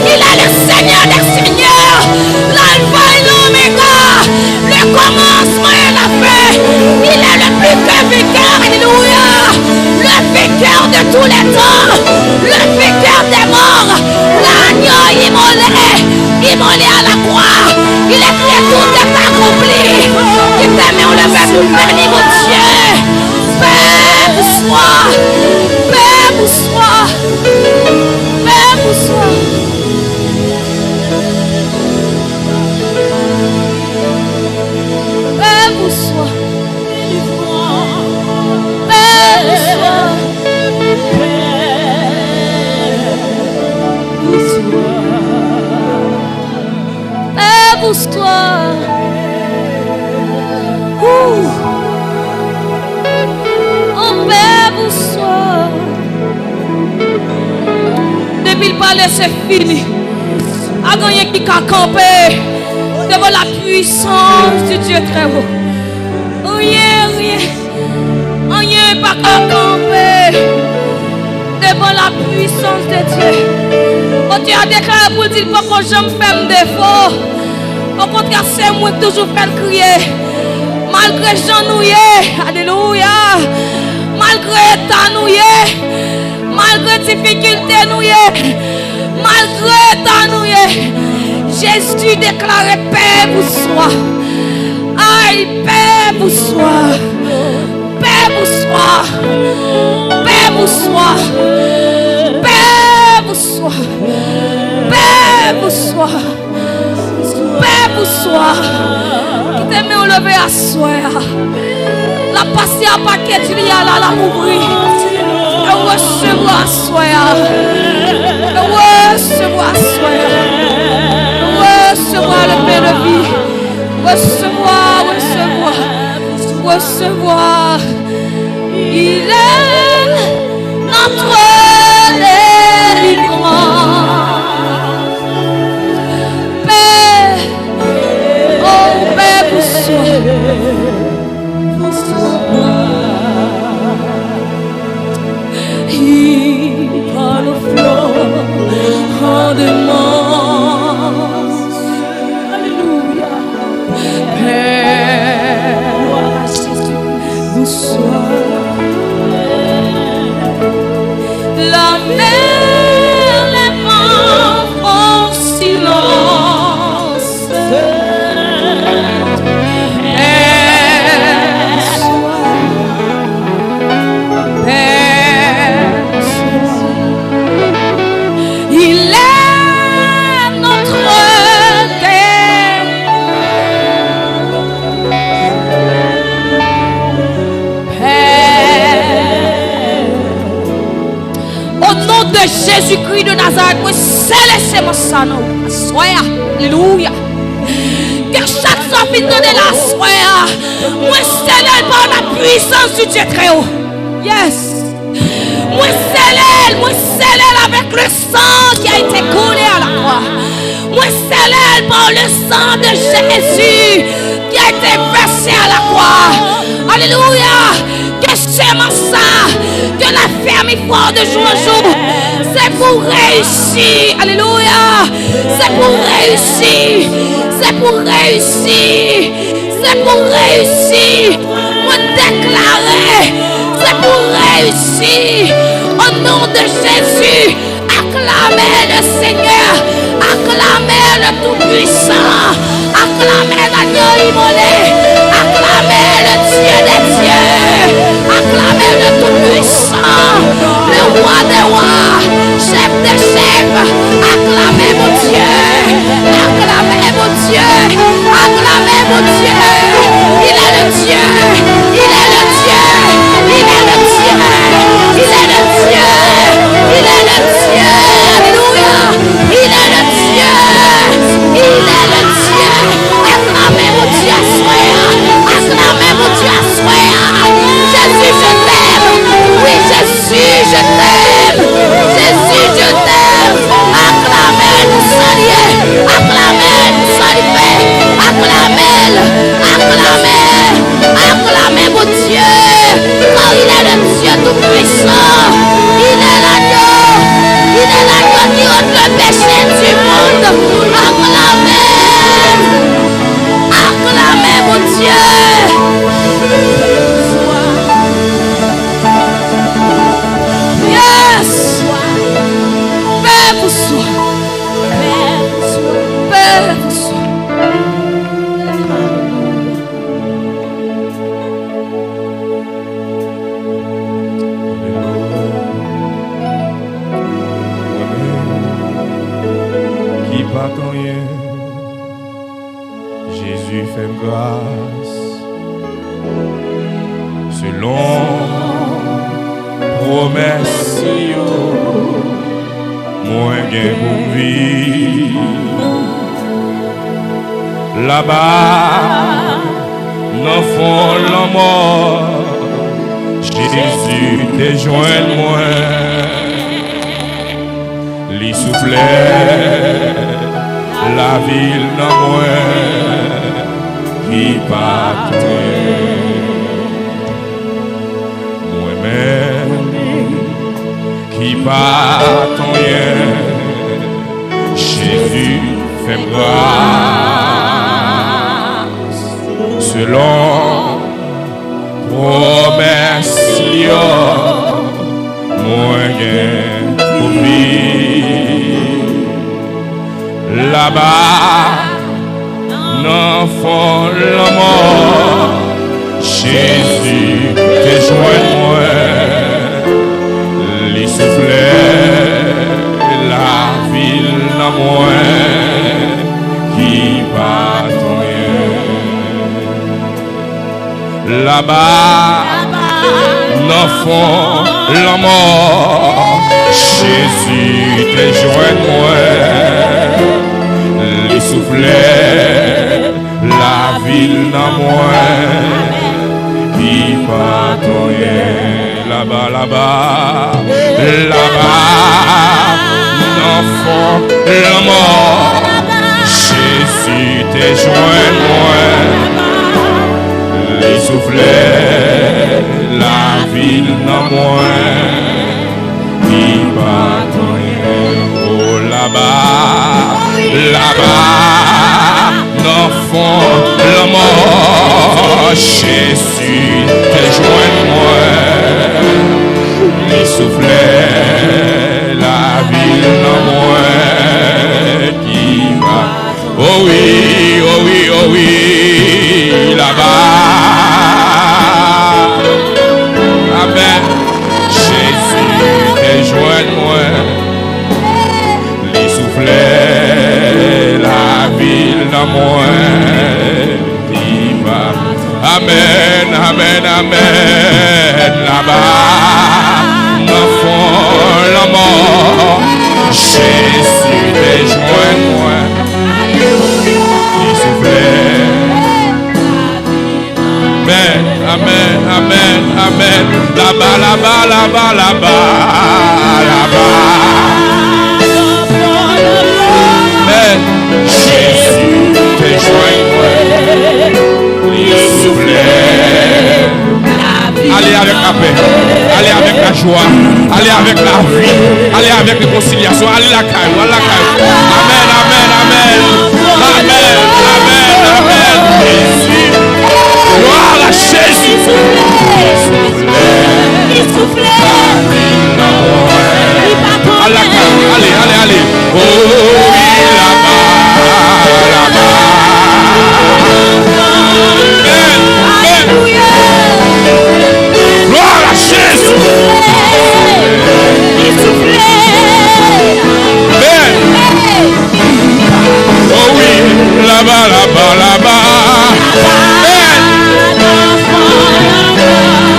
Il est le Seigneur des seigneurs. L'alpha et l'oméga. Le commencement et la fin. Il est le plus que vainqueur. Alléluia. Le vainqueur de tous les temps. Le vainqueur des morts. L'agneau immolé. Immolé à la croix. Il est crié, tout est accompli. Ki te men w leve pou beni Bondye. Pè, bonswa. Pè, bonswa. Pè, bonswa. Pè, bonswa. Pè, bonswa. Pè, bonswa. Ooh. Oh, Pè, bonswa. Depi l pale, se fini. Pa gen anyen ki ka kanpe devan la puissance du Dieu très haut. Anyen, anyen, anyen pa ka kanpe devan la puissance de Dieu. Bondye a deklare pou l di l poko janm fè m defo. Okontrè, se mwen k toujou fè l kriye. Malgre jan nou ye, alelouya, malgre eta nou ye, malgre difikilte nou ye, malgre eta nou ye, Jezi deklare pè, bonswa. Ay, pè, bonswa. Pè, bonswa. Pè, bonswa. Pè, bonswa. Pè, bonswa. Pè, bonswa. Kite men w leve aswè a. L ap pase a pakèt li a la, l ap ouvri. E w resevwa aswè a. E w resevwa aswè a. E w resevwa le Recevoir, recevoir, recevoir. Il est notre délivrance. Père, oh Père, bonsoir. Bonsoir. Il parle fort en démence. Alléluia. Père, gloire à Jésus. Bonsoir. La mer, les vents font silence. Père, Père, il est notre Père. O non de Jezikri de Nazarèt, mwen sele semans sa nan ou aswè a. Alelouya. Ke chak sa w fin tande la aswè a, mwen sele l pa la pwisans di Dye trè wo. Yes. Mwen sele l, mwen sele l avèk le sang qui a été coulé à la croix. Mwen sele l par le sang de Jésus qui a été versé à la croix. Alelouya. Ke semans sa, ke l ap fèmen fwa w de jou an jou, se pou reyisi. Alelouya. Se pou reyisi. Se pou reyisi. Se pou reyisi. Mwen deklare, se pou reyisi. O non de Jezi, aklame le Senyè, aklame le Toupwisan, aklame lagno imole, aklame le Dye de dye, aklame le Toupwisan, le Wa de wa, Chèf de chèf, aklame Bondye, aklame Bondye, aklame Bondye. Il est le Dieu, il est le Dieu, il est le Dieu, il est le Dieu, il est le Dieu. Alléluia. Il est le Dieu, il est le Dieu. Aklame Bondye aswè a, aklame Bondye aswè a. Jésus, je t'aime. Oui, Jésus. Jésus, je t'aime. Jésus, je t'aime. Aklame l pou sa l ye. Aklame l pou sa l fè. Aklame l. Aklame. Aklame Bondye. Car il est le Dieu tout-puissant. Il est l'agneau. Il est l'agneau qui ôte le péché du monde. Aklame l. Aklame Bondye. Yes! Pè pou swa. Pè pou swa. Ki pa t anyen. Jezi fè m gras. Selon pwomès li yo, mwen gen pou m viv. Laba, nan fon lanmò, Jezi te jwenn mwen. Li soufle lavi l nan mwen ki pa t anyen. Mwen menm ki pa t anyen, Jezi fè m gras. Selon pwomès li yo, mwen gen pou viv. Laba, nan fon lanmò, Jezi te jwenn mwen. Li soufle lavi l nan mwen ki pa t anyen. Laba, nan fon lanmò, Jezi te jwenn mwen. Li soufle lavi Vil nan mwen ki pa tonyen laba, laba, laba nan fon lanmò. Jezi te jwenn mwen, li soufle lavi l nan mwen. Li pa tonyen o laba, laba nan fon lanmò. Jezi te jwenn mwen, li soufle lavi l nan mwen ki pa O wi, o wi, o wi, laba. Amèn. Jezi te jwenn mwen, li soufle lavi l nan mwen. Li pa Amèn, amèn, amèn. Laba nan fon lanmò, Jezi te jwenn mwen. Li soufle. Amèn, amèn, amèn, amèn. Laba, laba, laba, laba, laba. Amèn. Jezi te jwenn mwen. Li soufle. Ale avèk lapè. Ale avèk lajwa. Ale avèk lavi. Ale avèk rekonsilyasyon. Ale lakay ou. Ale lakay ou. Amèn, amèn, amèn. Amèn, amèn, amèn. Glwa a Jezi. Li soufle. Li pa tonbe. Ale lakay ou. Ale, ale, ale. O wi, laba, laba. Amèn, amèn. Glwa a Jezi. Li soufle. Amèn. O wi, laba, laba, laba. Amèn.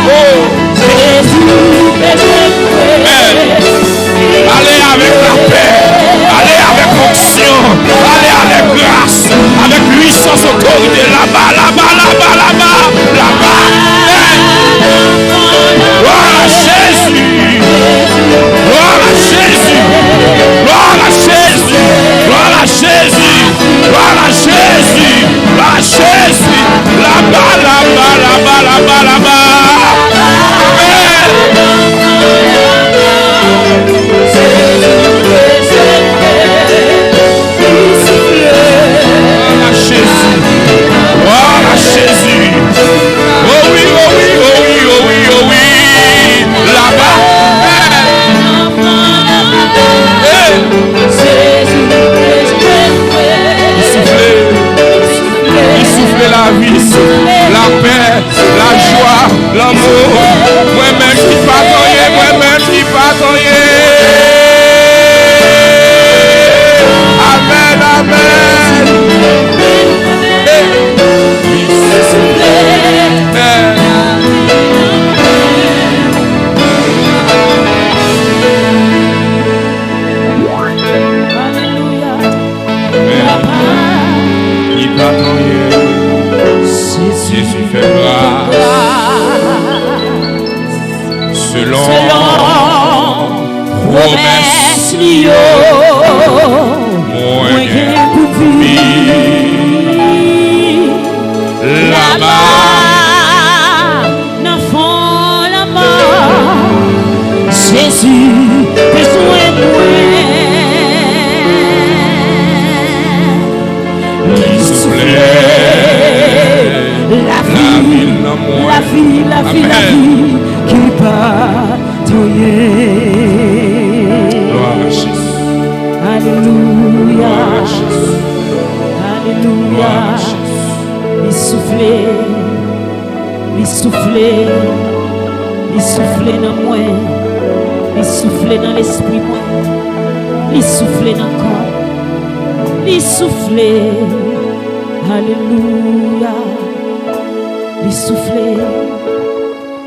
O. Amèn. Ale avèk lapè, ale avèk onksyon, ale avèk gras, avèk pwisans, otorite, laba, laba, laba, laba, laba. Amèn. Glwa a Jezi. Glwa a Jezi. Glwa a Jezi. Glwa a Jezi. Glwa a Jezi. Glwa a Jezi. Laba, laba, laba, laba, laba. Amèn. Glwa a Jezi. Glwa a Jezi. O wi, o wi, o wi, o wi, o wi. Laba. Hey. Li soufle. Li soufle lavi, lapè, lajwa, lanmou. Mwen menm ki pa tonyen, mwen menm ki pa tonyen. Amèn, amèn. Hey. Amèn. Alelouya. Amèn. Li pa tonyen. Jezi fè gras. Selon pwomès li yo, mwen gen pou viv. Laba nan fon lanmò, Jezi te jwenn mwen. Li soufle lavi, lavi, lavi, lavi ki pa tonyen. Glwa a Jezi. Alelouya. Glwa a Jezi. Alelouya. Glwa a Jezi. Li soufle. Li soufle. Li soufle nan mwen. Li soufle nan lespri mwen. Li soufle nan kò m. Li soufle. Alelouya. Li soufle.